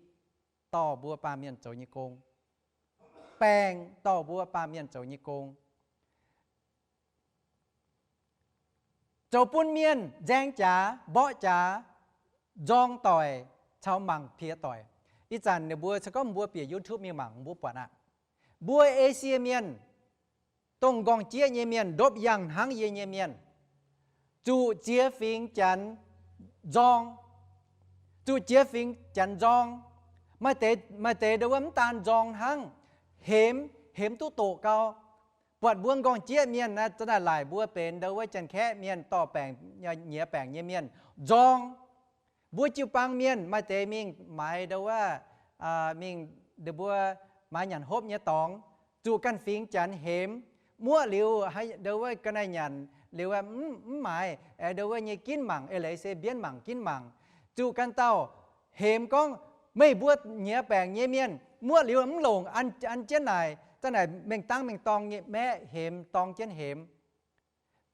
dorh mbuo baamh mienh zoux nyei gong. Baengc dorh mbuo baamh mienh zoux nyei gong. Zoux bun mienh nzaeng jaax, mborqv jaax, nzorng doic caux mangc piex doic. Ih zanc ninh mbuo se gorngv mbuo bieqc YouTube mingh mangc mbuo buatc aqv. Mbuo Esie Mienh, dongh nqorngv-jieqv nyei mienh, ndopv yangh hnangv yie nyei mienh, zuqc ziex fingx Janx nzorng, zuqc ziex fingx Janx nzorng. Maaih deix, maaih deix ndo wuov mv daan nzorng hnangv, hemx, hemx duqv doqc gau. Buatc mbuo nqorngv-jieqv mienh naaiv za'naaic laaic mbuo benx ndo wuov Janx-Kaeqv mienh dorh baengc, nyiex baengc nyei mienh nzorng. Mbuo jiu-baang mienh maaih deix mingh maaiz ndo wuov, mingh, ninh mbuo maaiz nyanc hopv nyei dorngx, zuqc ganh fingx Janx hemx. Muoqv liuz ndo wuov ga'naaiv nyanc liuz mv maaiz, aengx ndo wuov nyei ginv mangc, eix leiz se mbienv mangc ginv mangc. Zuqc ganh dauh hemx gorngv, meih mbuo nyiex baengc nyei mienh muoqv liuz mv longc an jienv naaic, za'naaic mengh dangv mengh dorng nyei maeqv hemx dorng jienv hemx.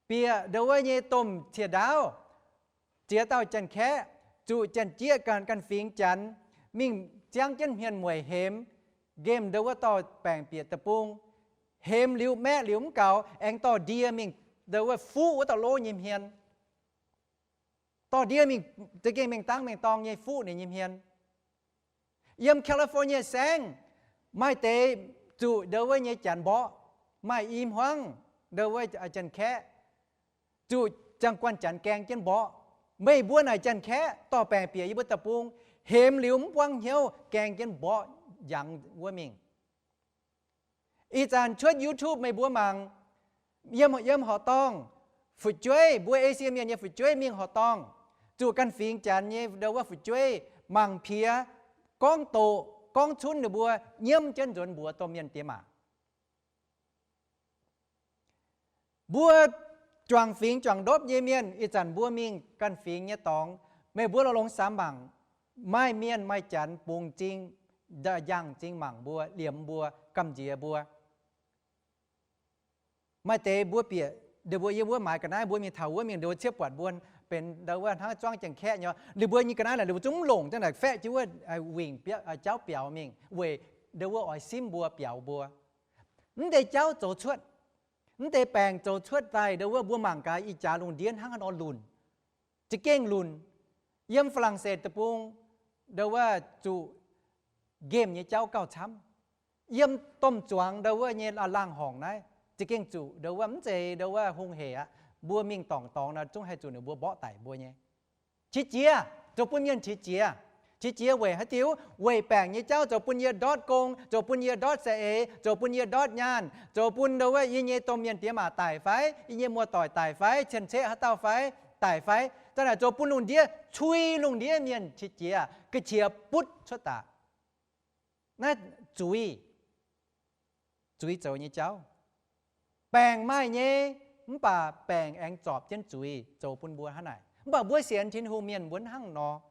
Bieqc ndo wuov nyei domh ciex ndaauv, ziex dauh Janx-Kaeqv, zuqc Janx-Jieqv ganh, ganh fingx Janx mingh ziangv jienv hmien mueic hemx, nqemh ndo wuov dorh baengc bieqc deic-bung. Hemx liuz maeqv liuz mv gaux, aengx dorh ndie mingh ndo wuov fuqv wuov dauh lov nyei hmien. Dorh ndie mingh za'gengh mengh dangv mengh dorng nyei fuqv ninh nyei hmien. Yiem California saengv, maaih deix zuqc ndo wuov nyei Janx mborqv, maaih i hmuangv ndo wuov Janx-Kaeqv, zuqc ziangh guanh Janx gaeng jienv mborqv. Meih mbuo naaic Janx-Kaeqv dorh baengc bieqc yie mbuo deic-bung, hemx liuz mv buangv hnyouv gaeng jienv mborqv njangx wuov mingh. Ih zanc cuotv YouTube meih mbuo mangc, yiem, yiem horqc dorngh, fu'jueiv, mbuo Esie Mienh nyei fu'jueiv mingh horqc dorngh, zuqc ganh fingx Janx nyei ndo wuov fu'jueiv mangc piex, gorngv doqc, gorngv cunv ninh mbuo nyiemv jienv nzuonx mbuox domh mienh diex maac. Mbuo juangc fingx juangc ndopv nyei mienh, ih zanc mbuo mingh ganh fingx nyei dorngx, meih mbuo lorz longx samx mangc, maaih mienh maaih Janx bungx m'zing, njang m'zing mangc mbuo, liemx mbuo, gamh nziex mbuo. Maaih deix mbuo bieqc, ninh mbuo yiem wuov maaiz ga'naaiv, mbuo mingh taux wuov mingh, ninh mbuo ciepv buatc mbuo benx ndo wuov hnangv zuangv Janx-Kaeqv nyei, ninh mbuo nyei ga'naaiv naaic ninh mbuo zungv mv longc, zungv naaic faeqv jienv wuov wingc jauv biaux mingh weic ndo wuov oix simv mbuo biaux mbuo. Mv deix jauv zoux cuotv, mv deix baengc zoux cuotv daaih ndo wuov mbuo mangc gaax ih jaax lungh ndiev hnangv haaix nor lunc, za'gengh lunc. Yiem Faa^lang^setv deic-bung ndo wuov zuqc nqemh nyei jauv gauh camv. Yiem domh zuangx ndo wuov nyei laangh horngc naaiv za'gengh zuqc ndo wuov mv zeiz ndo wuov hungh hec aqv. Mbuo mingh dorngc dorngx nor zungv haih zuqc ninh mbuo mborqv daic mbuo nyei. Qiex jiez, zoux bun mienh qiex jiez. Qiex jiez weic haaix diuc? Weic baengc nyei jauv zoux bun yie ndortv gong, zoux bun yie ndortv saeng-eix, zoux bun yie ndortv nyaanh, zoux bun ndo wuov yie nyei domh mienh diex maac daic fai, yie nyei muoz-doic daic fai, cien-ceqv haaix dauh fai, daic fai. Za'naaic zoux bun lungh ndiev, cui lungh ndiev mienh qiex jiez, ga'qiex butv cuotv daaih. Naaiv zuiz. zuiz zoux nyei jauv. Baengc maaih nyei, mv baac baengc aengx zorpc jienv zuiz zoux bun mbuo hnangv naaic. Mv baac mbuo sienx Tin-Hungh mienh mbuo hnangv nor.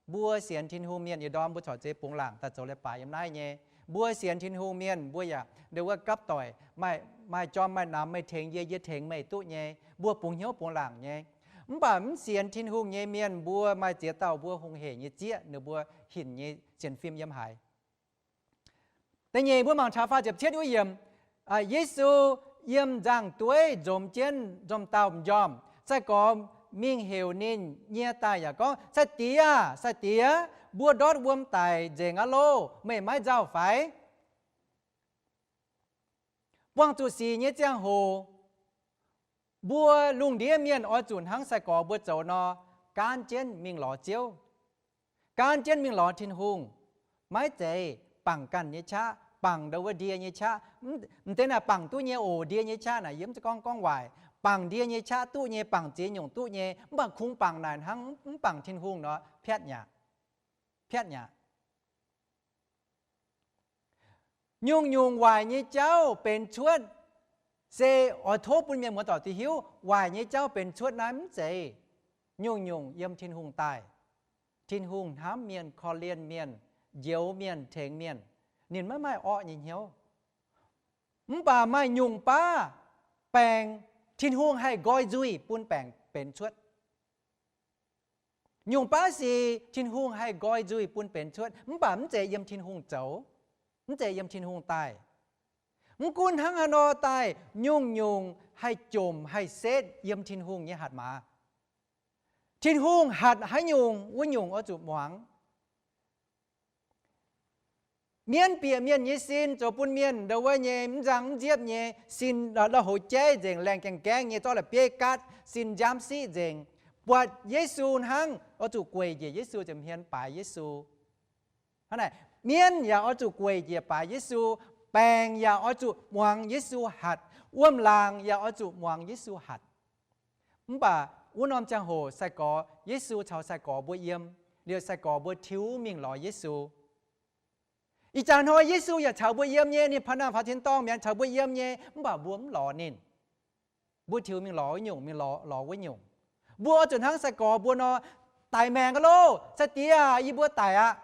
Mbuo sienx Tin-Hungh mienh yietc ndorm mbuo corc zeiz bungx laangc daaih zoux leiz-baaix yiem naaiv nyei. Mbuo sienx Tin-Hungh mienh mbuo yaac nduov wuov gapv doic, maaih, maaih jorm maaih namx, meih tengx yie, yie tengx meih duqv nyei. Mbuo bungx hnyouv bungx laangc nyei. Mv baac mv sienx Tin-Hungh nyei mienh mbuo maaih ziex dauh mbuo hungh hec nyei zieqv, ninh mbuo hinc nyei sienx fim yiem haaix. Da'nyeic mbuo mangc taux faah ziepc cietv wuov yiemc, Yesu yiem nzangv-dueiv nzomz jienv nzomz dauh m'njormh. Sai-gorx mingh heuc ninh nyie daaih yaac gorngv, Sai-Diex aah! Sai-Diex, mbuo ndortv wuom daic nzengc aqv loh. Meih maiv nzauh fai? Buangh zuqc sic nyei ziangh hoc, mbuo lungh ndiev mienh oix zuqc hnangv sai-gorx mbuo zoux nor, gaanv jienv mingh lorz Ziouv, gaanv jienv mingh lorz Tin-Hungh. Maiv zeiz bangc ganh nyei qaqv, bangc ndau wuov ndie nyei qaqv. M'deix naaic bangc duqv nyei oc, ndie nyei qaqv naaic yie mv gorngv gorngv waaic. Bangc ndie nyei qaqv duqv nyei, bangc ziex nyungc duqv nyei, mv baac kungx bangc naaic hnangv mv bangc Tin-Hungh nor, piatv nyaqc. Piatv nyaqc. Nyungc-nyungc waaic nyei jauv benx cuotv, se oix tov bun mienh muoz-doic duqv hiuv, waaic nyei jauv benx cuotv naaiv mv zeiz nyungc-nyungc yiem Tin-Hungh daaih. Tin-Hungh hnamv mienh, korv-lienh mienh, njoux mienh, tengx mienh. Ninh maiv maaih orqv nyei hnyouv. Mv baac maaih nyungc baav baengc Tin-Hungh haih nqoi nzuih bun baengc benx cuotv. Nyungc baav sic Tin-Hungh haih nqoi nzuih bun benx cuotv, mv baac mv zeiz yiem Tin-Hungh zoux, mv zeiz yiem Tin-Hungh daaih. Mv gunv hnangv haaix nor daaih, nyungc-nyungc haih jomc haih setv yiem Tin-Hungh nyei hatc maaz. Tin-Hungh hatc haaix nyungc, wuov nyungc oix zuqc muangx. Mienv bieqc mienh nyei sin zoux bun mienh ndau wuov nyei mv nzang mv nziepv nyei sin, la'houc jaiv nzengc, laengh gaengh gaengv nyei, zorqv la'bieiv gaatv, sin nziaamv siqv nzengc. Buatc Yesu hnangv, oix zuqc gueic njiec Yesu, ziepc hmien baaix Yesu. Hnangv naaic, mienv yaac oix zuqc gueic njiec baaix Yesu, baengc yaac oix zuqc muangx Yesu hatc, wuom-laangc yaac oix zuqc muangx Yesu hatc. Mv baac wuov norm ziangh hoc sai-gorx, Yesu caux sai-gorx mbuo yiem, liuz sai-gorx mbuo tiux mingh lorz Yesu. Ih jaax hnoi Yesu yaac caux mbuo yiem nyei, ninh paav nangh faaux tin-dorngh mi'aqv, caux mbuo yiem nyei, mv baac mbuo mv lorz ninh. Mbuo tiux mingh lorz wuov nyungc, mingh lorz, lorz wuov nyungc. Mbuo oix zuqc hnangv sai-gorx mbuo nor, daic maengc aqv loh, sai-diex aah, yie mbuo daic aqv.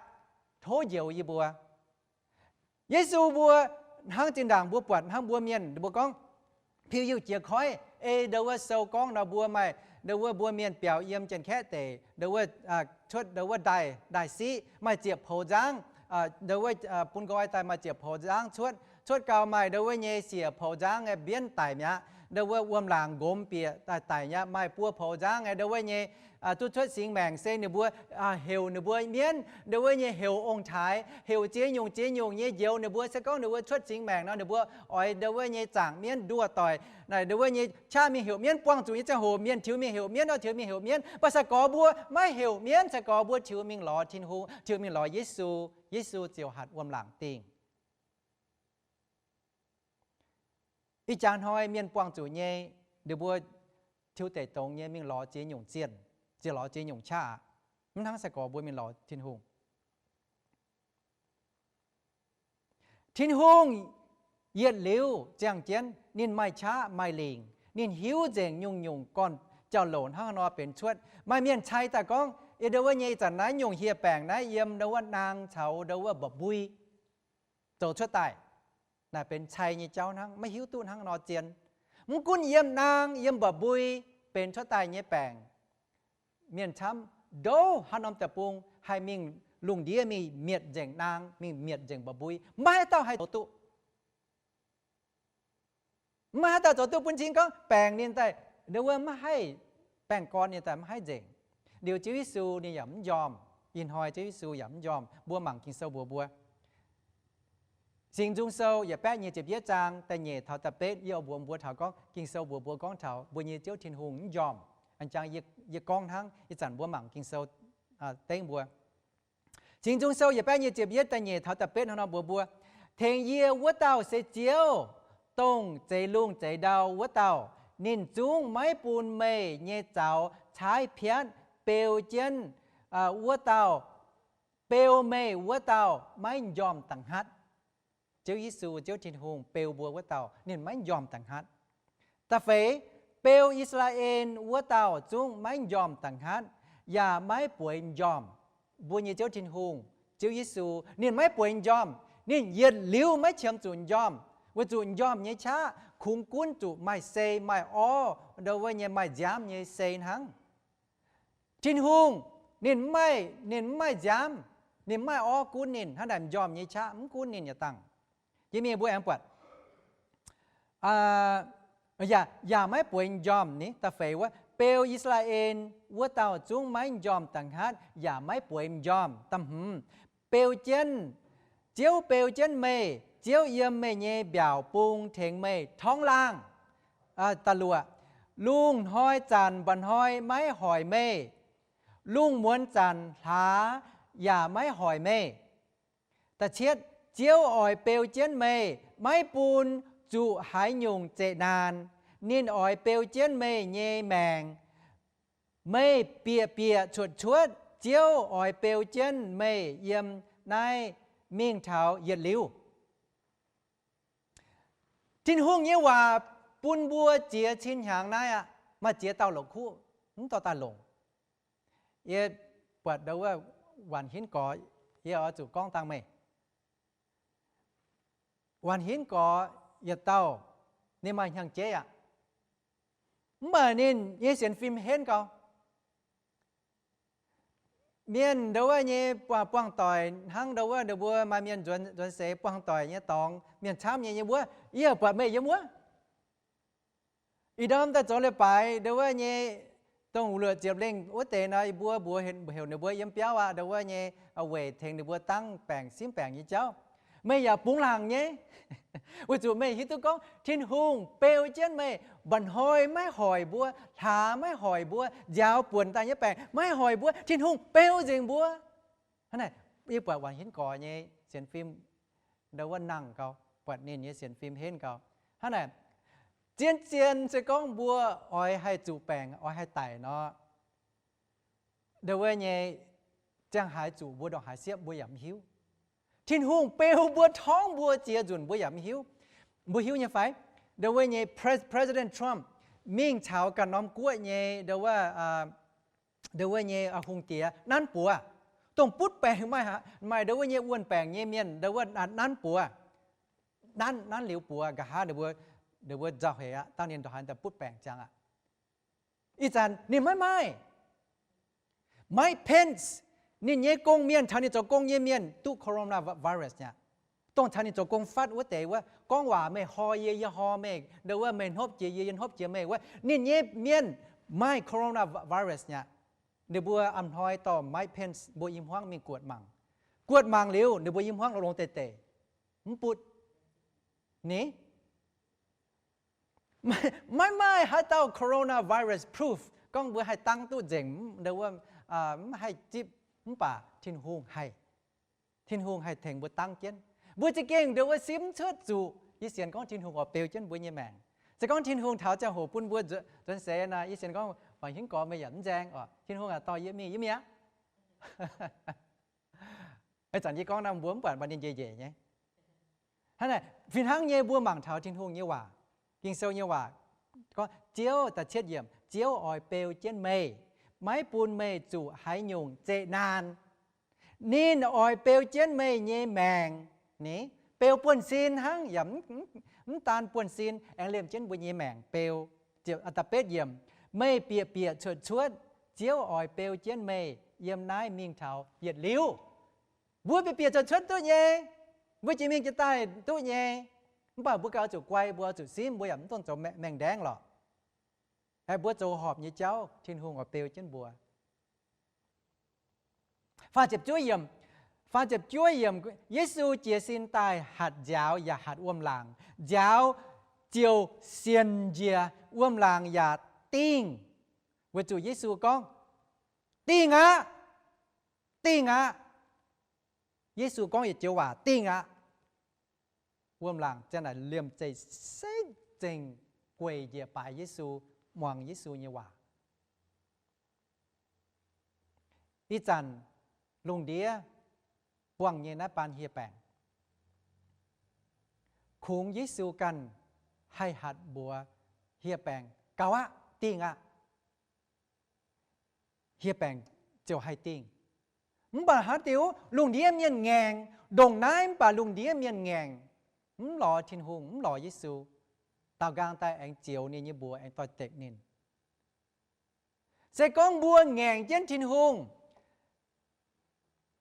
Tov njoux yie mbuo. Yesu mbuo hnangv zinh ndaangc mbuo buatc hnangv mbuo mienh mbuo gorngv, piu-yiuh jiex koiv, ei ndau wuov sou gorngv nor mbuo maaih, ndau wuov mbuo mienh biaux yiem Janx-Kaeqv deic, ndau wuov cuotv ndau wuov ndaaih, ndaaih siqv, maaih ziepc poux nzangv, ndau wuov bun nqoi daaih maaih ziepc poux nzangv cuotv, cuotv gau maaih ndau wuov nyei siec poux nzangv nyei mbienv daic mi'aqv, ndau wuov wuom-laangc nqomz bieqc daaih daic mi'aqv, maaih buo poux nzangv nyei ndau wuov nyei duqv cuotv singx maengc se ninh mbuo heuc ninh mbuo mienv ndau wuov nyei heuc ong-taaix, heuc ziex nyungc ziex nyungc nyei njoux ninh mbuo, se gorngv ninh mbuo cuotv singx maengc nor ninh mbuo oix ndau wuov nyei zaangc mienv nduoh doic. Naaic ndau wuov nyei qaqv mingh heuc mienv, buangh zuqc nyei ziangh hoc mienh tiux mingh heuc mienv, oix tiux mingh heuc mienv. Mv baac sai-gorx mbuo maiv heuc mienv, sai-gorx mbuo tiux mingh lorz Tin-Hungh, tiux mingh lorz Yesu, Yesu ziouc hatc wuom-laangc dingh. Ih jaax hnoi mienh buangh zuqc nyei, ninh mbuo tiux deic dongz nyei mingh lorz ziex nyungc zienh, ziex lorz ziex nyungc qaqv aqv. Mv hnangv sai-gorx mbuo mingh lorz Tin-Hungh. Tin-Hungh yietc liuz ziangh jienv, ninh maaih qaqv maaih lingc, ninh hiuv nzengc nyungc-nyungc gorn-jauv-louc hnangv haaix nor benx cuotv. Maaih mienh cai daaih gorngv, ei ndau wuov nyei ih zanc naaiv nyungc hieh baengc naaiv yiem ndau wuov naang caux ndau wuov mba'mbui zoux cuotv daaih. Naaic benx cai nyei jauv hnangv, maiv hiuv duqv hnangv nor zien. Mv gunv yiem naang yiem mba'mbui benx cuotv daaih nyei baengc, mienh camv ndouv haaix norm deic-bung haih mingh lungh ndiev mingh mietc nzengc naang, mingh mietc nzengc mba'mbui, maiv haaix dauh haih zoux duqv. Maiv haaix dauh zoux duqv bun cing gorngv baengc ninh daaih, ndau wuov maiv haih, baengh gorn ninh daaih maiv haih nzengc. Liuz Ziouv Yesu ninh yaac mv njormh. Ih hnoi Ziouv Yesu yaac mv njormh. Mbuo mangc Ging-Sou mbuox mbuo, Singx Nzung Sou yietc baeqv nyic ziepc yietv zaang da'nyeic taux da'betv, yie oix mbuox mbuo taux gorngv Ging-Sou mbuox mbuo gorngv taux mbuo nyei Ziouv Tin-Hungh mv njormh. A'jang yie gorngv hnangv ih zanc mbuo mangc Ging-Sou dengv mbuo. Singx Nzung Sou yietc baeqv nyic ziepc yietv da'nyeic taux da'betv hnangv nor mbuox mbuo, Tengx yie wuov dauh se Ziouv, dongh zeix lungh zeix ndau wuov dauh. Ninh zungv maiv bun meih nyei zaux caaiv piatv, beu jienv wuov dauh, beu meih wuov dauh maiv njormh da'hnaatv. Ziouv Yesu, Ziouv Tin-Hungh beu mbuo wuov dauh ninh maiv njormh da'hngatv. Da'feix, beu I^saa^laa^en wuov dauh zungv maiv njormh da'hngatv, yaac maiv bueix njormh. Mbuo nyei Ziouv Tin-Hungh, Ziouv Yesu, ninh maiv bueix njormh. Ninh yietc liuz maiv qiemx zuqc njormh, weic zuqc njormh nyei qaqv kungx gunv zuqc maaih sei maaih orv, ndo wuov nyei maaih nziaamv nyei sei hnangv. Tin-Hungh ninh maiv, ninh mv maaih nziaamv, ninh mv maaih orv gunv ninh, hnangv naaic njormh nyei qaqv mv gunv ninh yietc dangh. Yie mienh mbuo aengx buatc, yaac, yaac maiv bueix njormh ni. Da'feix wuov, beu I^saa^laa^en wuov dauh zungv maiv njormh da'hngatv yaac maiv bueix njormh. Da'hmz, beu jienv, Ziouv beu jienv meih, Ziouv yiem meih nyei mbiaauc bung tengx meih torngv laangh. Da'luoqc, lungh hnoi zanc mba'hnoi maiv hoic meih, lungh muonz zanc hlaax yaac maiv hoic meih. Da'cietv, Ziouv oix beu jienv meih, maiv bun zuqc haaix nyungc zeqc naanc. Ninh oix beu jienv meih nyei maengc. Meih bieqc bieqc cuotv cuotv, Ziouv oix beu jienv meih yiem naaiv mingh taux yietc liuz. Tin-Hungh nyei waac bun mbuo ziex cin hnyangx naaiv aqv, maaih ziex dauh longc kuv, mv dorh daaih longc. Yie buatc ndo wuov Waanc Hinv Gorx, yie oix zuqc gorngv dangh meih. Waanc Hinv Gorx yietc dauh, ninh maaih hnyangx-jeiv aqv. Mv baac ninh nyei sienx fim henv gau. Mienh ndo wuov nyei buangh doic hnangv ndo wuov, ninh mbuo maaih mienh nzuonx seix buangh doic nyei dorngx, mienh camv nyei yiem wuov, yie buatc meih yiem wuov. Ih ndorm daaih zoux leiz-baaix ndo wuov nyei, dongh luoqc ziepc lengh wuov deix nor, yie mbuo mbuox heuc ninh mbuo yiem biauv aqv, ndo wuov nyei weic tengx ninh mbuo dangv baengc simv baengc nyei jauv. Meih yaac bungx laangc nyei, weic zuqc meih hiuv duqv gorngv Tin-Hungh beu jienv meih, mba'hnoi maiv hoic mbuo, hlaax maiv hoic mbuo, nziaaux buonc daaih nyei baengc maiv hoic mbuo, Tin-Hungh beu nzengc mbuo. Hnangv naaic, yie buatc Waanc Hinv Gorx nyei sienx fim ndo wuov nangh gau, buatc ninh nyei sienx fim henv gau. Hnangv naaic, zien-zien se gorngv mbuo oix haih zuqc baengc, oix haih daic nor, ndo wuov nyei ziangh haaix zuqc mbuo ndongc haaix siepv mbuo yaac mv hiuv. Tin-Hungh beu mbuo, torngv mbuo ziex nzunc mbuo yaac mv hiuv. Mbuo hiuv nyei fai? Ndo wuov nyei Pres-, President Trump mingh caux ganh norm guoqv nyei ndo wuov, ndo wuov nyei hungh diex nanv buoz, dongh butv baengc maaih, maaih ndo wuov nyei wuonh baengc nyei mienh ndo wuov nanv buoz. Nanv, nanv liuz buoz nqa'haav ninh mbuo, ninh mbuo nzauh heix aqv, dangh ninh ndongc haaix daaih butv baengc ziangx aqv. Ih zanc ninh maiv maaih. Mike Pence, ninh nyei gong-mienh, caux ninh zoux gong nyei mienh duqv coronavirus nyei aqv. Dongh caux ninh zoux gong fatv wuov deix wuov, gorngv waac meih hor yie, yie hor meih, ndo wuov meih hnopv jiex yie, yie hnopv jiex meih wuov, ninh nyei mienh maaih coronavirus nyei aqv. Ninh mbuo a'hnoi dorh Mike Pence mbuo i hmuangv mingh guotc mangc. Guotc mangc liuz, ninh mbuo i hmuangv longx-longx deix-deix, mv butv. Ni, maiv maaih haaix dauh coronavirus proof gorngv mbuo haih dangv duqv nzengc, ndo wuov, mv haih zipv, mv baac Tin-Hungh haih. Tin-Hungh haih tengx mbuo dangv jienv. Mbuo za'gengh ndo wuov simv cuotv zuqc. Yie sienx gorngv Tin-Hungh oix beu jienv mbuo nyei maengc. Se gorngv Tin-Hungh taux ziangh hoc bun mbuo nzuonx seix nor, yie sienx gorngv Waanc Hinv Gorx meih yaac mv nzaeng oc. Tin-Hungh aah, dorh yie mingh, yie mingh aqv. Ih zanc yie gorngv naaiv mbuo mv buatc, mv baac ninh njiec njiec nyei. Hnangv naaic, fih hnangv nyei mbuo mangc taux Tin-Hungh nyei waac, Ging-Sou nyei waac gorngv, Ziouv, da'cietv yiemc, Ziouv oix beu jienv meih, maiv bun meih zuqc haaix nyungc zeqc naanh. Ninh oix beu jienv meih nyei maengc. Ni, beu buonv-sin hnangv, yaac mv, mv daan buonv-sin, aengx liemh jienv mbuo nyei maengc beu. Da'betv yiemc, meih bieqc bieqc cuotv cuotv, Ziouv oix beu jienv meih yiem naaiv mingh taux yietc liuz. Mbuo bieqc bieqc cuotv cuotv duqv nyei, mbuo jiex mingh jiex daaih duqv nyei. Mv baac mbuo gauh zuqc guai, mbuo zuqc simv, mbuo yaac mv dungx zoux maengh ndaengv lorqc. Aeqv, mbuo zoux horpc nyei jauv, Tin-Hungh oix beu jienv mbuo. Faah ziepc juov yiemc, faah ziepc juov yiemc, Yesu jiez sin daaih hatc nziaaux yaac hatc wuom-laangc. Nziaaux ziouc sienx njiec, wuom-laangc yaac dingh, weic zuqc Yesu gorngv, Dingh aqv! Dingh aqv! Yesu gorngv yietc joux waac, Dingh aqv! Wuom-laangc ziang naaic liemh zeih se zengc gueic njiec baaix Yesu, muangx Yesu nyei waac. Ih zanc lungh ndiev buangh nyei naaiv baan hieh baengc, kungx Yesu ganh haih hatc mbuox hieh baengc, Gaux aqv, dingh aqv. Hieh baengc ziouc haih dingh. Mv baac haaix diuc lungh ndiev mienh ngaengc, ndongc naaiv mv baac lungh ndiev mienh ngaengc, mv lorz Tin-Hungh, mv lorz Yesu, daaux nqaang daaih aengx zioux ninh nyei mbuox, aengx doix-dekc ninh. Se gorngv mbuo ngaengc jienv Tin-Hungh,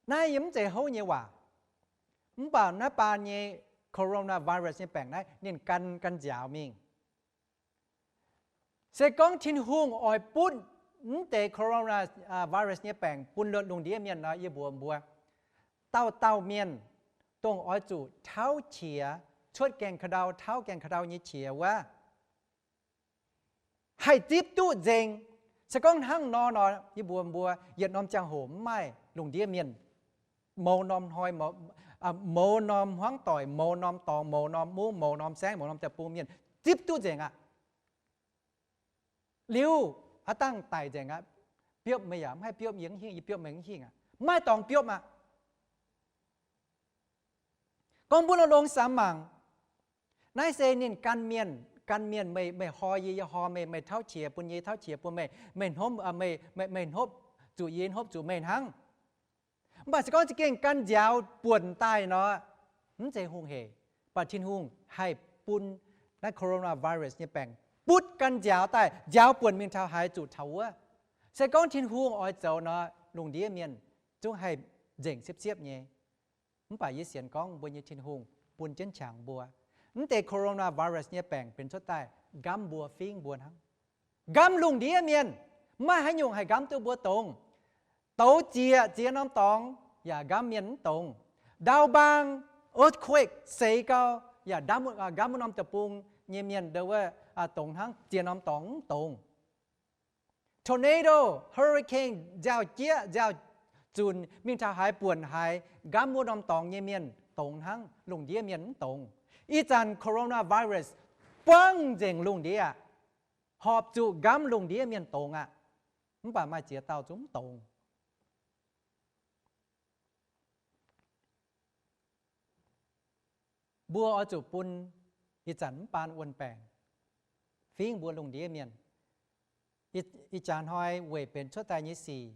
naaiv yie mv zeiz houv nyei waac. Mv baac naaiv baan nyei coronavirus nyei baengc naaiv ninh gan, gan nziaaux mingh. Se gorngv Tin-Hungh oix butv mv deix coronavirus nyei baengc bun lungh ndiev mienh nor, yie mbuox mbuo, dauh dauh mienh dongh oix zuqc tauv qiex, cuotv gaengh ka'ndau, tauv gaengh ka'ndau nyei qiex wuov, haih zipv duqv nzengc. Se gorngv hnangv nor nor, yie mbuox mbuo, yietc norm ziangh hoc mv maaih lungh ndiev mienh, mouz norm hnoi, mouz norm hmuangv doic, mouz norm dorngx, mouz norm mungv, mouz norm saengv, mouz norm deic-bung mienh zipv duqv nzengc aqv. Liuz aav dangh daic nzengc aqv. Biopv meih yaac mv haih biopv yie mv hingh, yie biopv meih mv hingh aqv. Mv maaih dorngx biopv aqv. Gorngv mbuo longx-longx samx mangc, naaiv se ninh gan mienh, gan mienh, meih, meih hoi yie, yie hoi meih, meih tauv qiex bun yie, tauv qiex bun meih, meih hnopv, meih, meih hnopv zuqc yie, hnopv zuqc meih hnangv. Mv baac se gorngv za'gengh gan nziaaux buonc daaih nor, mv zeiz hungh heic. Mv baac Tin-Hungh haih bun naaiv coronavirus nyei baengc butv gan nziaaux daaih, nziaaux buonc mingh taux haaix zuqc taux wuov. Se gorngv Tin-Hungh oix zoux nor, lungh ndiev mienh zungv haih nzengc siepv-siepv nyei. Mv baac yie sienx gorngv mbuo nyei Tin-Hungh bun jienv qangx mbuo. Mv deix coronavirus nyei baengc benx cuotv daaih nqamv mbuo fingv mbuo hnangv. Nqamv lungh ndiev mienh, mv maaih haaix nyungc haih nqamv duqv mbuo dongz. Douz zieqc, ziex norm dorngx yaac nqamv mienh mv dongz. Ndaamv-mbaang, earthquake, seix gau, yaac nqamv wuov norm deic-bung nyei mienh ndo wuov dongz hnangv, ziex norm dorngx mv dongz. Tornado, hurricane, nziaaux-jieqv, nziaaux-zunc mingh taux haaix buonc haaix, nqamv wuov norm dorngx nyei mienh dongz hnangv, lungh ndiev mienh mv dongz. Ih zanc coronavirus buangv nzengc lungh ndiev, horpc zuqc nqamv lungh ndiev mienh dongz aqv. Mv baac maaih ziex dauh zungv mv dongz. Mbuo oix zuqc bun ih zanc mv baan wuon-baengc fingv mbuo lungh ndiev mienh. Ih jaax hnoi weic benx cuotv daaih nyei sic,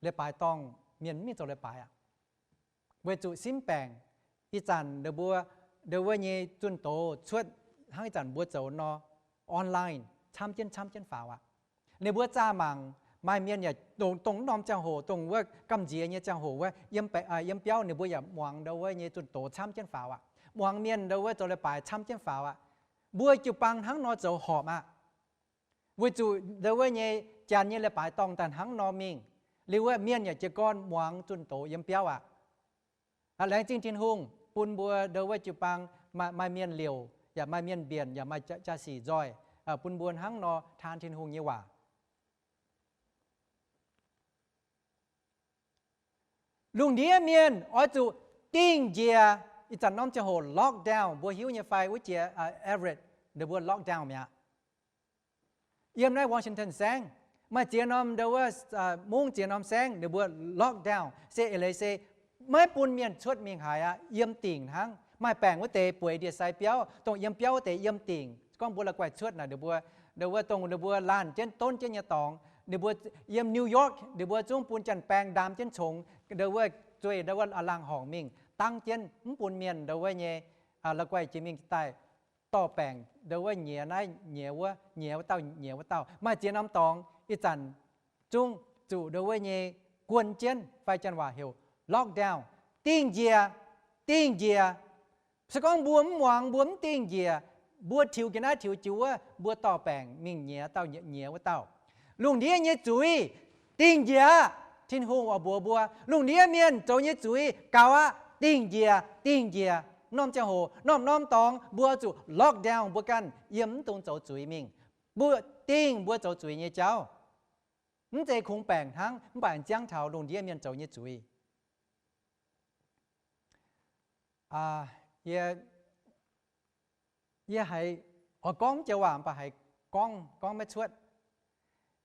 leiz-baaix dorngh mienh mv mingh zoux leiz-baaix aqv. Weic zuqc simv baengc, ih zanc ninh mbuo ndo wuov nyei zunh doz cuotv hnangv ih zanc mbuo zoux nor, online camv jienv camv jienv faaux aqv. Ninh mbuo zaah mangc, maaih mienh yaac dongh, dongh norm ziangh hoc, dongh wuov gamh nziex nyei ziangh hoc wuov, yiem biauv ninh mbuo yaac muangx ndo wuov nyei zunh doz camv jienv faaux aqv. Muangx mienh ndo wuov zoux leiz-baaix camv jienv faaux aqv. Mbuo jiu-baang hnangv nor zoux horpc aqv. Weic zuqc ndo wuov nyei janx nyei leiz-baaix dorngh daaih hnangv nor mingh, liuz wuov mienh yaac jiez gorn muangx zunh doz yiem biauv aqv. Laengz zingh Tin-Hungh bun mbuo ndo wuov jiu-baang maaih mienh liouc, yaac maaih mienh mbienc, yaac maaih jaa-sic nzoih, bun mbuo hnangv nor taan Tin-Hungh nyei waac. Lungh ndiev mienh oix zuqc dingh njiec. Ih zanc norm ziangh hoc lockdown, mbuo hiuv nyei fai? Wuov jiex Everett ninh mbuo lockdown mi'aqv. Yiem naaiv Washington saengv maaih ziex norm ndo wuov mungv, ziex norm saengv ninh mbuo lockdown, se eix leiz se maiv bun mienh cuotv mingh haaix aqv. Yiem dingc hnangv. Maaih baengc wuov deix bueix ndie-sai biauv, dongh yiem biauv wuov deix yiem dingc. Gorngv mbuo la'guaih cuotv naaic, ninh mbuo ndo wuov dongh ninh mbuo laanh jienv donv jienv nyei dorngx, ninh mbuo yiem New York ninh mbuo zungv bun janx-baeng ndaam jienv congx ndo wuov zueih ndo wuov laangh horngc mingh dangv jienv, mv bun mienh ndo wuov nyei la'guaih jiex mingh daaih dorh baengc ndo wuov nyiex naaiv nyiex wuov, nyiex wuov dauh nyiex wuov dauh. Maaih ziex norm dorngx ih zanc zungv zuqc ndo wuov nyei guon jienv fai janx-waac heuc lockdown. Dingh njiec, dingh njiec. Se gorngv mbuo mv muangx, mbuo mv dingh njiec, mbuo tiux ga'naaiv tiux jiu wuov, mbuo dorh baengc mingh nyiex dauh nyiex wuov dauh. Lungh ndiev nyei zuiz, dingh njiec aqv. Tin-Hungh oix mbuox mbuo, lungh ndiev mienh zoux nyei zuiz gaux aqv. Dingh njiec, dingh njiec. Norm ziangh hoc, norm-norm dorngx mbuo zuqc lockdown, mbuo ganh yiem mv dungx zoux zuiz mingh. Mbuo dingh mbuo zoux zuiz nyei jauv. Mv zeiz kungx baengc hnangv, mv baac ziangv taux lungh ndiev mienh zoux nyei zuiz. Yie, yie haiz oix gorngv joux waac mv baac haiz gorngv, gorngv maiv cuotv.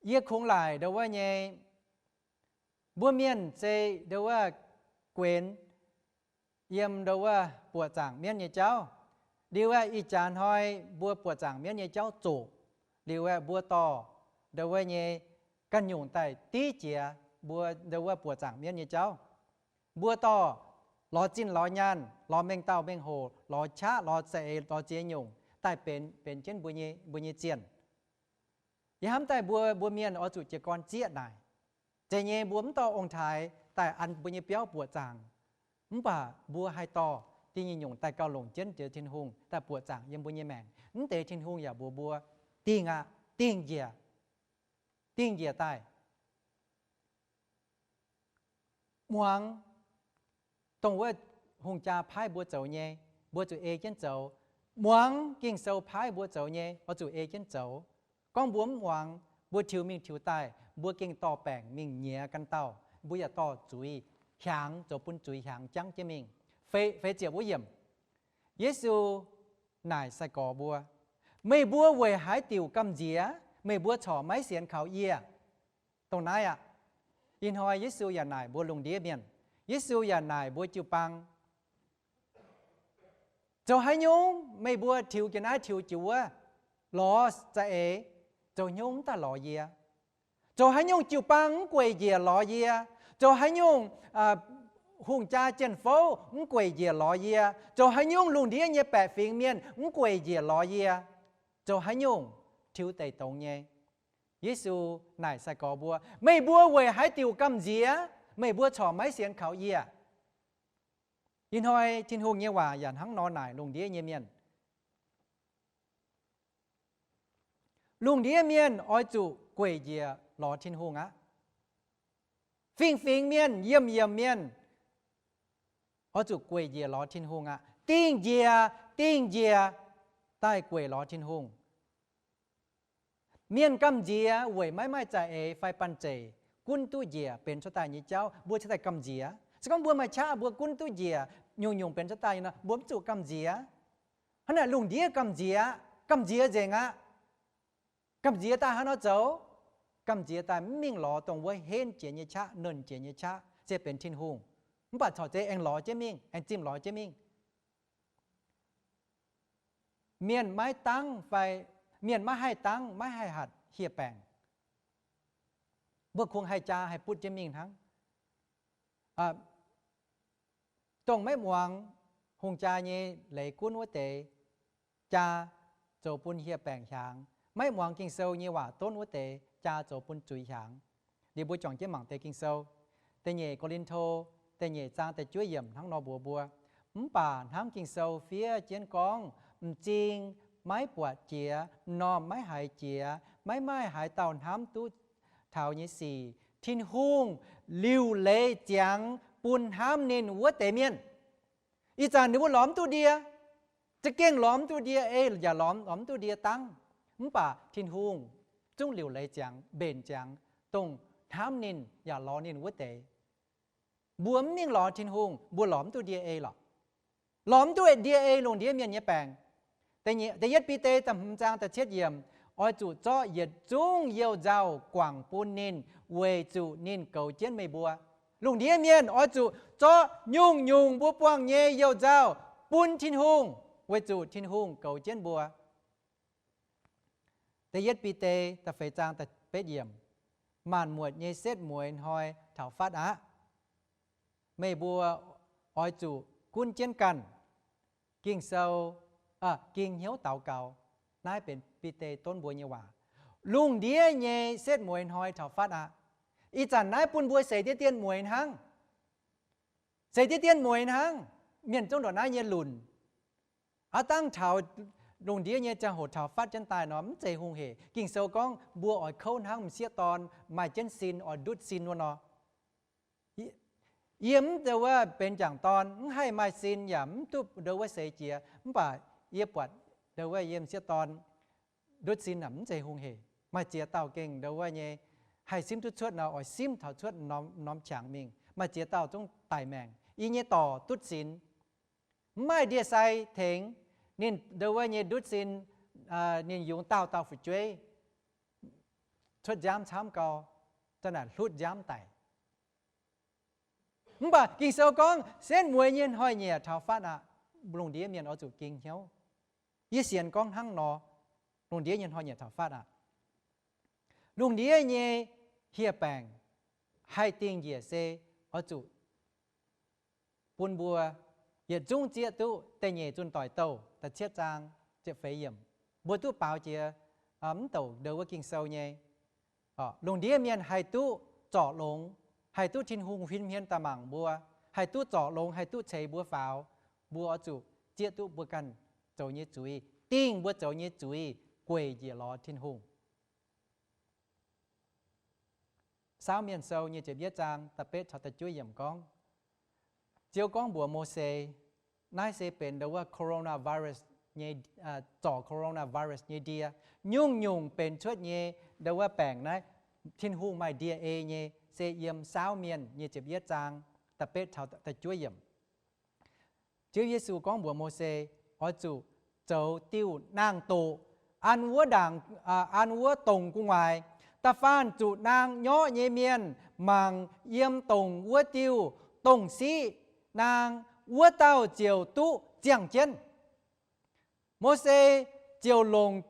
Yie kungx laaic ndo wuov nyei, mbuo mienh se ndo wuov guenx yiem ndo wuov buoqc zaangc mienv nyei jauv. Liuz aeqv, ih jaax hnoi mbuo buoqc zaangc mienv nyei jauv zoqc. Liuz aeqv, mbuo dorh ndau wuov nyei ganh nyungc daaih div jiex mbuo ndau wuov buoqc zaangc mienv nyei jauv. Mbuo dorh lorz zinh lorz nyaanh, lorz mengh dauh mengh hoc, lorz qaqv, lorz za'eix, lorz ziex nyungc daaih benx, benx jienv mbuo nyei, mbuo nyei zienh. Yie hnamv daaih mbuo, mbuo mienh oix zuqc jiez gorn zieqv naaic. Zeiz nyei, mbuo mv dorh ong-taaix daaih an mbuo nyei biauv buoqc zaangc. Mv baac mbuo haih dorh da'nyeic nyungc daaih gauh longc jienv jiex Tin-Hungh daaih buoqc zaangc yiem mbuo nyei maengc. Mv deix Tin-Hungh yaac mbuox mbuo, dingh aqv, dingh njiec, dingh njiec daaih. Muangx dongh wuov hungh jaa paaiv mbuo zoux nyei, mbuo zuqc ei jienv zoux. Muangx Ging-Sou paaiv mbuo zoux nyei, oix zuqc ei jienv zoux. Gorngv mbuo mv muangx, mbuo tiux mingh tiux daaih, mbuo gengh dorh baengc mingh nyiex ganh dauh, mbuo yaac dorh zuiz hiaangx, zoux bun zuiz hiaangx jangv jienv mingh. Feix, feix ziepc wuov yiemc, Yesu naaic sai-gorx mbuo, meih mbuo weic haaix diuc gamh nziex? Meih mbuo corc maiv sienx kaux yie? Dongh naaiv aqv. Ih hnoi Yesu yaac naaic mbuo lungh ndiev mienh, Yesu yaac naaic mbuo jiu-baang, zoux haaix nyungc meih mbuo tiux jienv naaiv tiux jienv wuov, lorz za'eix, zoux haaix nyungc mv daaih lorz yie? Zoux haaix nyungc jiu-baang mv gueic njiec lorz yie? Zoux haaix nyungc hungh jaa jien-fouv mv gueic njiec lorz yie? Zoux haaix nyungc lungh ndiev nyei baeqc fingx mienh mv gueic njiec lorz yie? Zoux haaix nyungc tiux deic dongz nyei? Yesu naaic sai-gorx mbuo, meih mbuo weic haaix diuc gamh nziex? Meih mbuo corc maiv sienx kaux yie? Ih hnoi Tin-Hungh nyei waac yaac hnangv nor naaic lungh ndiev nyei mienh. Lungh ndiev mienh oix zuqc gueic njiec lorz Tin-Hungh aqv. Fingx-fingx mienh, yiemh-yiemh mienh oix zuqc gueic njiec lorz Tin-Hungh aqv. Dingh njiec, dingh njiec daaih gueic lorz Tin-Hungh. Mienh gamh nziex weic maiv maaih za'eix fai banh zeic gunv duqv njiec benx cuotv daaih nyei jauv, mbuo cuotv daaih gamh nziex. Se gorngv mbuo maaih qaqv mbuo gunv duqv njiec nyungc-nyungc benx cuotv daaih nyei nor, mbuo mv zuqc gamh nziex. Hnangv naaic lungh ndiev gamh nziex, gamh nziex nzengc aqv. Gamh nziex daaih haaix nor zoux? Gamh nziex daaih mv mingh lorz dongh wuov henv jiex nyei qaqv, nernh jiex nyei qaqv, se benx Tin-Hungh. Mv baac corc zeiz aengx lorz jienv mingh, aengx zimh lorz jienv mingh. Mienh maiv dangv fai mienh maiv haih dangv, maiv haih hatc hieh baengc, mbuo kungx haih jaa haih butv jienv mingh hnangv. Dongh maiv muangx hungh jaa nyei leiz gunv wuov deix, jaa zoux bun hieh baengc hiaangx. Maiv muangx Ging-Sou nyei waac donv wuov deix, jaa zoux bun zuiz hiaangx. Liuz mbuo juangc jienv mangc deix Ging-Sou. Da'nyeic Ko^lin^to da'nyeic zaang da'juov yiemc hnangv nor mbuox mbuo, mv baac hnamv Ging-Sou fiev jienv gorngv, m'zing maiv buatc jiex, m'normh maiv haiz jiex, maiv maaih haaix dauh hnamv duqv taux nyei sic, Tin-Hungh liuc leiz ziangx bun hnamv ninh wuov deix mienh. Ih zanc ninh mbuo lorz mv duqv ndie, za'gengh lorz mv duqv ndie ei, yaac lorz, lorz mv duqv ndie dangv. Mv baac Tin-Hungh zungv liuc leiz ziangx, mbenc ziangx dongh hnamv ninh yaac lorz ninh wuov deix. Mbuo mv mingh lorz Tin-Hungh, mbuo lorz mv duqv ndie ei lorqc. Lorz mv duqv ndie ei lungh ndiev mienh nyei baengc. Da'yietv Bide da'hmz zaang da'cietv yiemc, oix zuqc zorqv yietc zungv you-nzauh guangc bun ninh, weic zuqc ninh goux jienv meih mbuo. Lungh ndiev mienh oix zuqc zorqv nyungc-nyungc mbuo buangh nyei you-nzauh bun Tin-Hungh, weic zuqc Tin-Hungh goux jienv mbuo. Da'yietv Bide da'feix zaang da'betv yiemc, maanc muotc nyei setv mueiz hnoi taux fatv aqv. Meih mbuo oix zuqc gunv jienv ganh Ging-Sou, ging hnyouv daux gaux. Naaiv benx Bide donv mbuo nyei waac. Lungh ndiev nyei setv mueiz hnoi taux fatv aqv. Ih zanc naaiv bun mbuo seix diev dien mueiz hnangv. Seix diev dien mueiz hnangv. Mienh zungv ndongc naaiv nyei lunc. Aav dangh taux lungh ndiev nyei ziangh hoc taux fatv jienv daaih nor, mv zeiz hungh hec. Ging-Sou gorngv mbuo oix kouv hnangv m'sieqv dorn maaih jienv sin oix ndutv sin wuov nor. Yie mv ndau wuov benx m'jangc dorn, mv haih maaih sin yaac mv duqv ndau wuov seix jiex, mv baac yie buatc ndau wuov yie m'sieqv dorn ndutv sin naaic mv zeiz hungh hec. Maaih ziex dauh gengh ndau wuov nyei haih simv duqv cuotv nor, oix simv taux cuotv norm, norm qangx mingh. Maaih ziex dauh zungv daic maengc. Yie nyei dorc dutv sinx, mv maaih ndie-sai tengx, ninh ndau wuov nyei ndutv sin, ninh yungz daauh dauh fu'jueiv cuotv nziaamv camv gau, za'naaic hlutv nziaamv daic. Mv baac Ging-Sou gorngv setv mueiz nyei hnoi-nyieqc taux fatv aqv. Lungh ndiev mienh oix zuqc ging hnyouv. Yie sienx gorngv hnangv nor, lungh ndiev nyei hnoi-nyieqc taux fatv aqv. Lungh ndiev nyei hieh baengc haih dingh njiec se oix zuqc bun mbuo yietc zungv zieqv duqv da'nyeic Zunh Doic Douh da'cietv zaang ziepc feix yiemc. Mbuo duqv baaux jiex mv douc ndau wuov Ging-Sou nyei. Lungh ndiev mienh haih duqv zorc longx, haih duqv Tin-Hungh huin hmien daaih mangc mbuo, haih duqv zorc longx, haih duqv ceix mbuo faaux, mbuo oix zuqc zieqv duqv mbuo ganh zoux nyei zuiz, dingh mbuo zoux nyei zuiz gueic njiec lorz Tin-Hungh. Saauv Mienh Sou nyei ziepc yietv zaang da'betv caux da'juov yiemc gorngv, Ziouv gorngv mbuox Mose, naaiv se benx ndau wuov coronavirus nyei, zorc coronavirus nyei ndie. Nyungc-nyungc benx cuotv nyei ndau wuov baengc naaiv, Tin-Hungh maaih ndie-ei nyei, se yiem Saauv Mienh nyei ziepc yietv zaang da'betv caux da'juov yiemc. Ziouv Yesu gorngv mbuox Mose, oix zuqc zoux diuh naang-doqc an wuov ndaangc, an wuov dongc gu'nguaaic. Da'faanh zuqc naang nyorqv nyei mienh mangc yiem dongc wuov diuh dongh siqv naang, wuov dauh ziouc duqv ziangh jienv. Mose ziouc longc,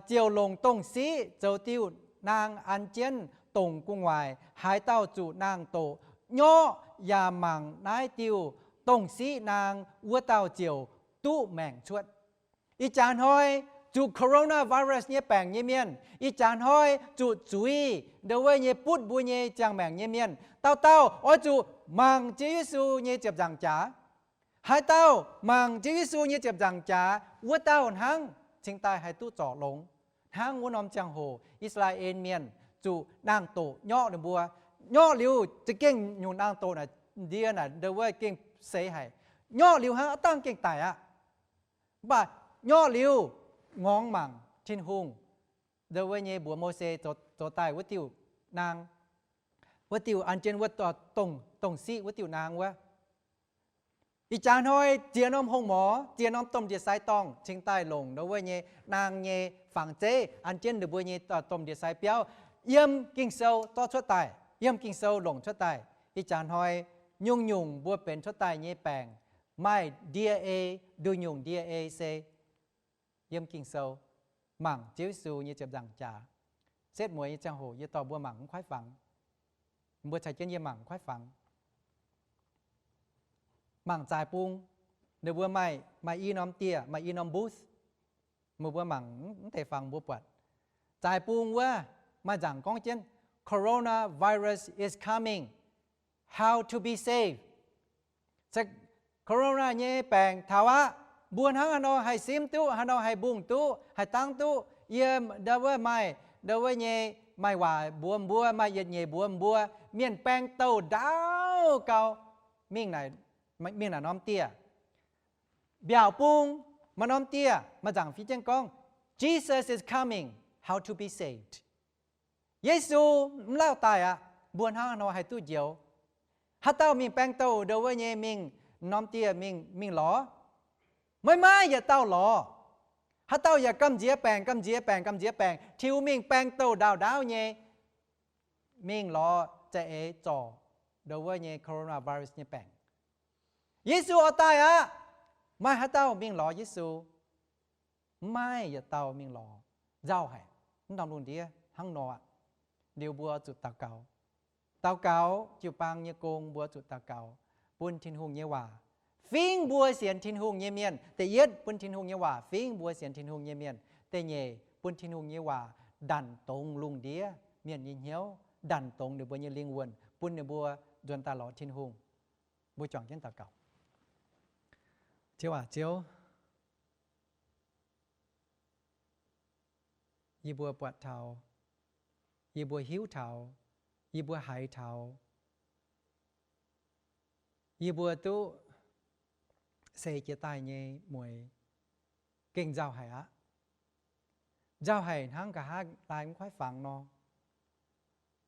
ziouc longc dongh siqv zoux diuh naang an jienv dongc gu'nguaaic. Haaix dauh zuqc naang-doqc nyorqv yaac mangc naaiv diuh dongh siqv naang, wuov dauh ziouc duqv maengc cuotv. Ih jaax hnoi zuqc coronavirus nyei baengc nyei mienh, ih jaax hnoi zuqc zuiz ndau wuov nyei butv mbuo nyei ziangh maengc nyei mienh, dauh dauh oix zuqc mangc Ziouv Yesu nyei ziepc nzaangc jaax. Haaix dauh mangc Ziouv Yesu nyei ziepc nzaangc jaax, wuov dauh hnangv cingx daaih haih duqv zorc longx. Hnangv wuov norm ziangh hoc I^saa^laa^en Mienh zuqc naang-doqc nyorqv ninh mbuo. Nyorqv liuz za'gengh nyungc naang-doqc naaic, ndie naaic ndau wuov gengh seix haic. Nyorqv liuz hnangv, aav dangh gengh daic aqv. Mv baac nyorqv liuz ngorngx mangc Tin-Hungh ndau wuov nyei mbuox Mose zoux daaih wuov diuh naang, wuov diuh an jienv wuov dongh siqv wuov diuh naang wuov. Ih jaax hnoi ziex norm hongh morz, ziex norm domh ndie-sai dorngh cingx daaih longc ndau wuov nyei naang nyei fangx zeiv an jienv ninh mbuo nyei domh ndie-sai biauv, yiem Ging-Sou zorqv cuotv daaih, yiem Ging-Sou longc cuotv daaih. Ih jaax hnoi nyungc-nyungc mbuo benx cuotv daaih nyei baengc, maaih ndie-ei, nduqc nyungc ndie-ei se yiem Ging-Sou, mangc Ziouv Yesu nyei ziepc nzaangc jaax. Setv mueiz nyei ziangh hoc yie dorh mbuo mangc mv kuaaiv fangx. Mbuo caux jienv yie mangc mv kuaaiv fangx. Mangc zaaix bung, ninh mbuo maaih, maaih i norm dieh, maaih i norm booth. Meih mbuo mangc mv deix fangx mbuo buatc. Zaaix bung wuov maaih nzaangc gorngv jienv, Coronavirus is coming. How to be saved. Corona nyei baengc taux aqv. Mbuo hnangv haaix nor haih simv duqv, haaix nor haih mbungh duqv, haih dangv duqv? Yie ndau wuov maaih, ndau wuov nyei maaih waac mbuox mbuo, maaih yietc nyeic mbuox mbuo, mienh baeng douh ndaauv gau mingh naaic, mingh naaic norm dieh. Mbiaauc bung maaih norm dieh, maaih nzaangc fiev jienv gorngv, Jesus is coming, how to be saved. Yesu mv lauh daaih aqv, mbuo hnangv haaix nor haih duqv njoux? Haaix dauh mingh baeng douh ndau wuov nyei mingh norm dieh mingh, mingh lorz? Maiv maaih yietc dauh lorz. Haaix dauh yaac gamh nziex baengc, gamh nziex baengc, gamh nziex baengc, tiux mingh baeng douh ndaauv ndaauv nyei, mingh lorz za'eix zorc ndau wuov nyei coronavirus nyei baengc. Yesu oix daaih aqv. Maaih haaix dauh mingh lorz Yesu? Mv maaih yietc dauh mingh lorz. Nzauh haic. Mv norm lungh ndiev hnangv nor aqv. Liuz mbuo zuqc daux gaux. Daux gaux jiu-baang nyei gong mbuo zuqc daux gaux, bun Tin-Hungh nyei waac fingv mbuo sienx Tin-Hungh nyei mienh. Da'yietv, bun Tin-Hungh nyei waac fingv mbuo sienx Tin-Hungh nyei mienh. Da'nyeic, bun Tin-Hungh nyei waac ndanc dongz lungh ndiev mienh nyei hnyouv, ndanc dongz ninh mbuo nyei lingh wuonh, bun ninh mbuo nzuonx daaih lorz Tin-Hungh. Mbuo juangc jienv daux gaux. Ziouv aac, Ziouv, yie mbuo buatc taux, yie mbuo hiuv taux, yie mbuo haiz taux, yie mbuo duqv seix jiez daaih nyei mueiz gengh nzauh haic aqv. Nzauh haic hnangv nqa'haav laai mv kuaaiv fangx nor.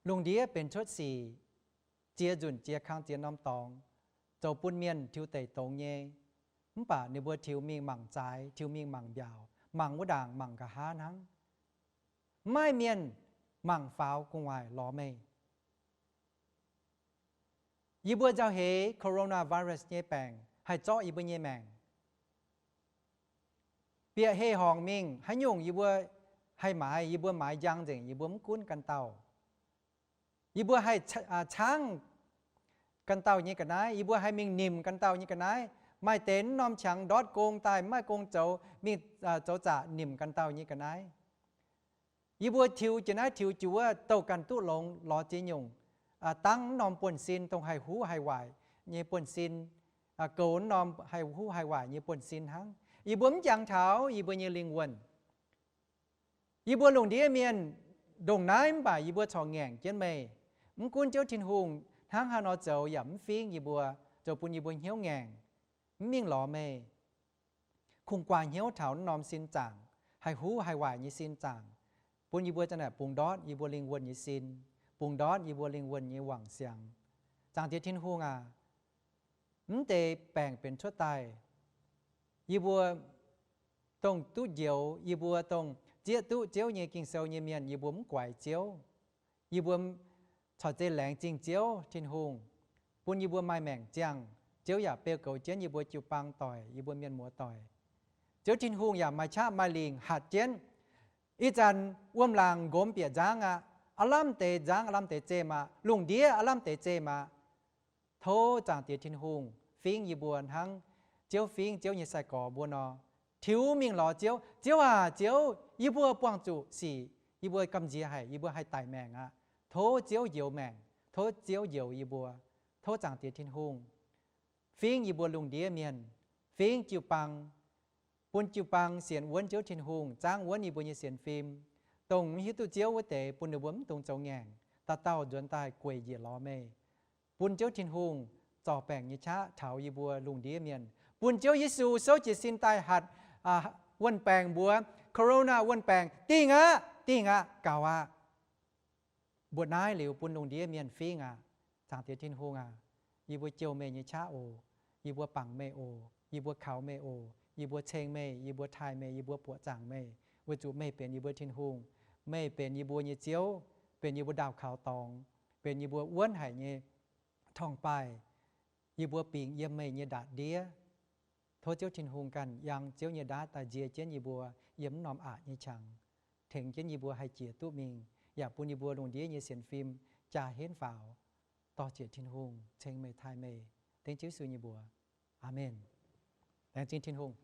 Lungh ndiev benx cuotv sic, ziex nzunc ziex kang ziex norm dorngx, zoux bun mienh tiux deic dongz nyei. Mv baac ninh mbuo tiux mingh mangc zaaix, tiux mingh mangc mbiaauc, mangc wuov ndaangc, mangc nqa'haav hnangv. Mv maaih mienh mangc faaux gu'nguaaic lorz meih. Yie mbuo nzauh heix coronavirus nyei baengc haih zorqv yie mbuo nyei maengc. bieqc heh horngc mingh haaix nyungc yie mbuo haih maaiz, yie mbuo maaiz njang nzengc, yie mbuo mv gunv ganh dauh. Yie mbuo haih caangv ganh dauh nyei ga'naaiv, yie mbuo haih mingh nimc ganh dauh nyei ga'naaiv. Maaih deix mv norm qangx ndortv gong daaih mv maaih gong zoux, mingh zoux zaqc nimc ganh dauh nyei ga'naaiv. Yie mbuo tiux jiex naaiv tiux jiex wuov, douh ganh duqv longx lorz ziex nyungc, dangv mv norm buonv-sin, dongh haih huv haih waaic nyei buonv-sin, goux mv norm haih huv haih waaic nyei buonv-sin hnangv. Yie mbuo mv jangx taux yie mbuo nyei lingh wuonh. Yie mbuo lungh ndiev mienh ndongc naaiv mv baac yie mbuo corc ngaengc jienv meih. Mv gunv Ziouv Tin-Hungh hnangv haaix nor zoux yaac mv fingv yie mbuo, zoux bun yie mbuo hnyouv ngaengc, mv mingh lorz meih. Kungx guaax hnyouv taux mv norm sin zaangc, haih huv haih waaic nyei sin zaangc, bun yie mbuo zanc naaic bungx ndortv yie mbuo lingh wuonh nyei sin, bungx ndortv yie mbuo lingh wuonh nyei wangc siangx. Zaangc Diex Tin-Hungh aac, mv deix baengc benx cuotv daaih, yie mbuo dongh duqv njoux, yie mbuo dongh zieqv duqv Ziouv nyei Ging-Sou nyei mienh, yie mbuo mv guaix Ziouv. Yie mbuo corc zeiz laengz zingh Ziouv Tin-Hungh, bun yie mbuo maaih maengc ziangh. Ziouv yaac beu goux jienv yie mbuo jiu-baang doic, yie mbuo mienh muoz doic. Ziouv Tin-Hungh yaac maaih qaqv maaih lingc hatc jienv. Ih zanc wuom laangc nqomz bieqc nzangv aqv. Aav lamh deix nzangv, aav lamh deix zemh aqv. Lungh ndiev aav lamh deix zemh aqv. Tov Zaangc Diex Tin-Hungh fingv yie mbuo hnangv Ziouv fingv Ziouv nyei sai-gorx mbuo nor, tiux mingh lorz Ziouv. Ziouv aac, Ziouv, yie mbuo buangh zuqc sic, yie mbuo gamh nziex haic, yie mbuo haih daic maengc aqv. Tov Ziouv njoux maengc, tov Ziouv njoux yie mbuo. Tov Zaangc Diex Tin-Hungh fingv yie mbuo lungh ndiev mienh, fingv jiu-baang, bun jiu-baang sienx wuonv Ziouv Tin-Hungh, zaangv wuonv yie mbuo nyei sienx fim. Dongh mv hiuv duqv Ziouv wuov deix, bun ninh mbuo mv dungx zoux ngaengc, dauh dauh nzuonx daaih gueic njiec lorz meih. Bun Ziouv Tin-Hungh zorc baengc nyei qaqv taux yie mbuo lungh ndiev mienh. Bun Ziouv Yesu souv jiez sin daaih hatc wuon-baengc mbuox, Corona wuon-baengc, dingh aqv, dingh aqv, gaux aqv. Mbuoqc naaiv liuz bun lungh ndiev mienh fingv aqv. Zaangc Diex Tin-Hungh aac, yie mbuo jouh meih nyei qaqv oc. Yie mbuo bangc meih oc. Yie mbuo kaux meih oc. Yie mbuo ceng meih. Yie mbuo taaih meih. Yie mbuo buoqc zaangc meih, weic zuqc meih benx yie mbuo Tin-Hungh. Meih benx yie mbuo nyei Ziouv, benx yie mbuo ndaauh kaux dorngx, benx yie mbuo wuonv haic nyei torngv-baaih. Yie mbuo bingc yiem meih nyei ndaatv-ndiev. Tov Ziouv Tin-Hungh ganh yangh Ziouv nyei ndaatv daaih nzie jienv yie mbuo yiem mv norm aqc nyei qangx, tengx jienv yie mbuo haih jiex duqv mingh, yaac bun yie mbuo lungh ndiev nyei sienx fim jaa henv faaux. Dorh ziec Tin-Hungh, ceng meih, taaih meih. Dengv Ziouv Yesu nyei mbuox. Aamen. Laengz zingh Tin-Hungh.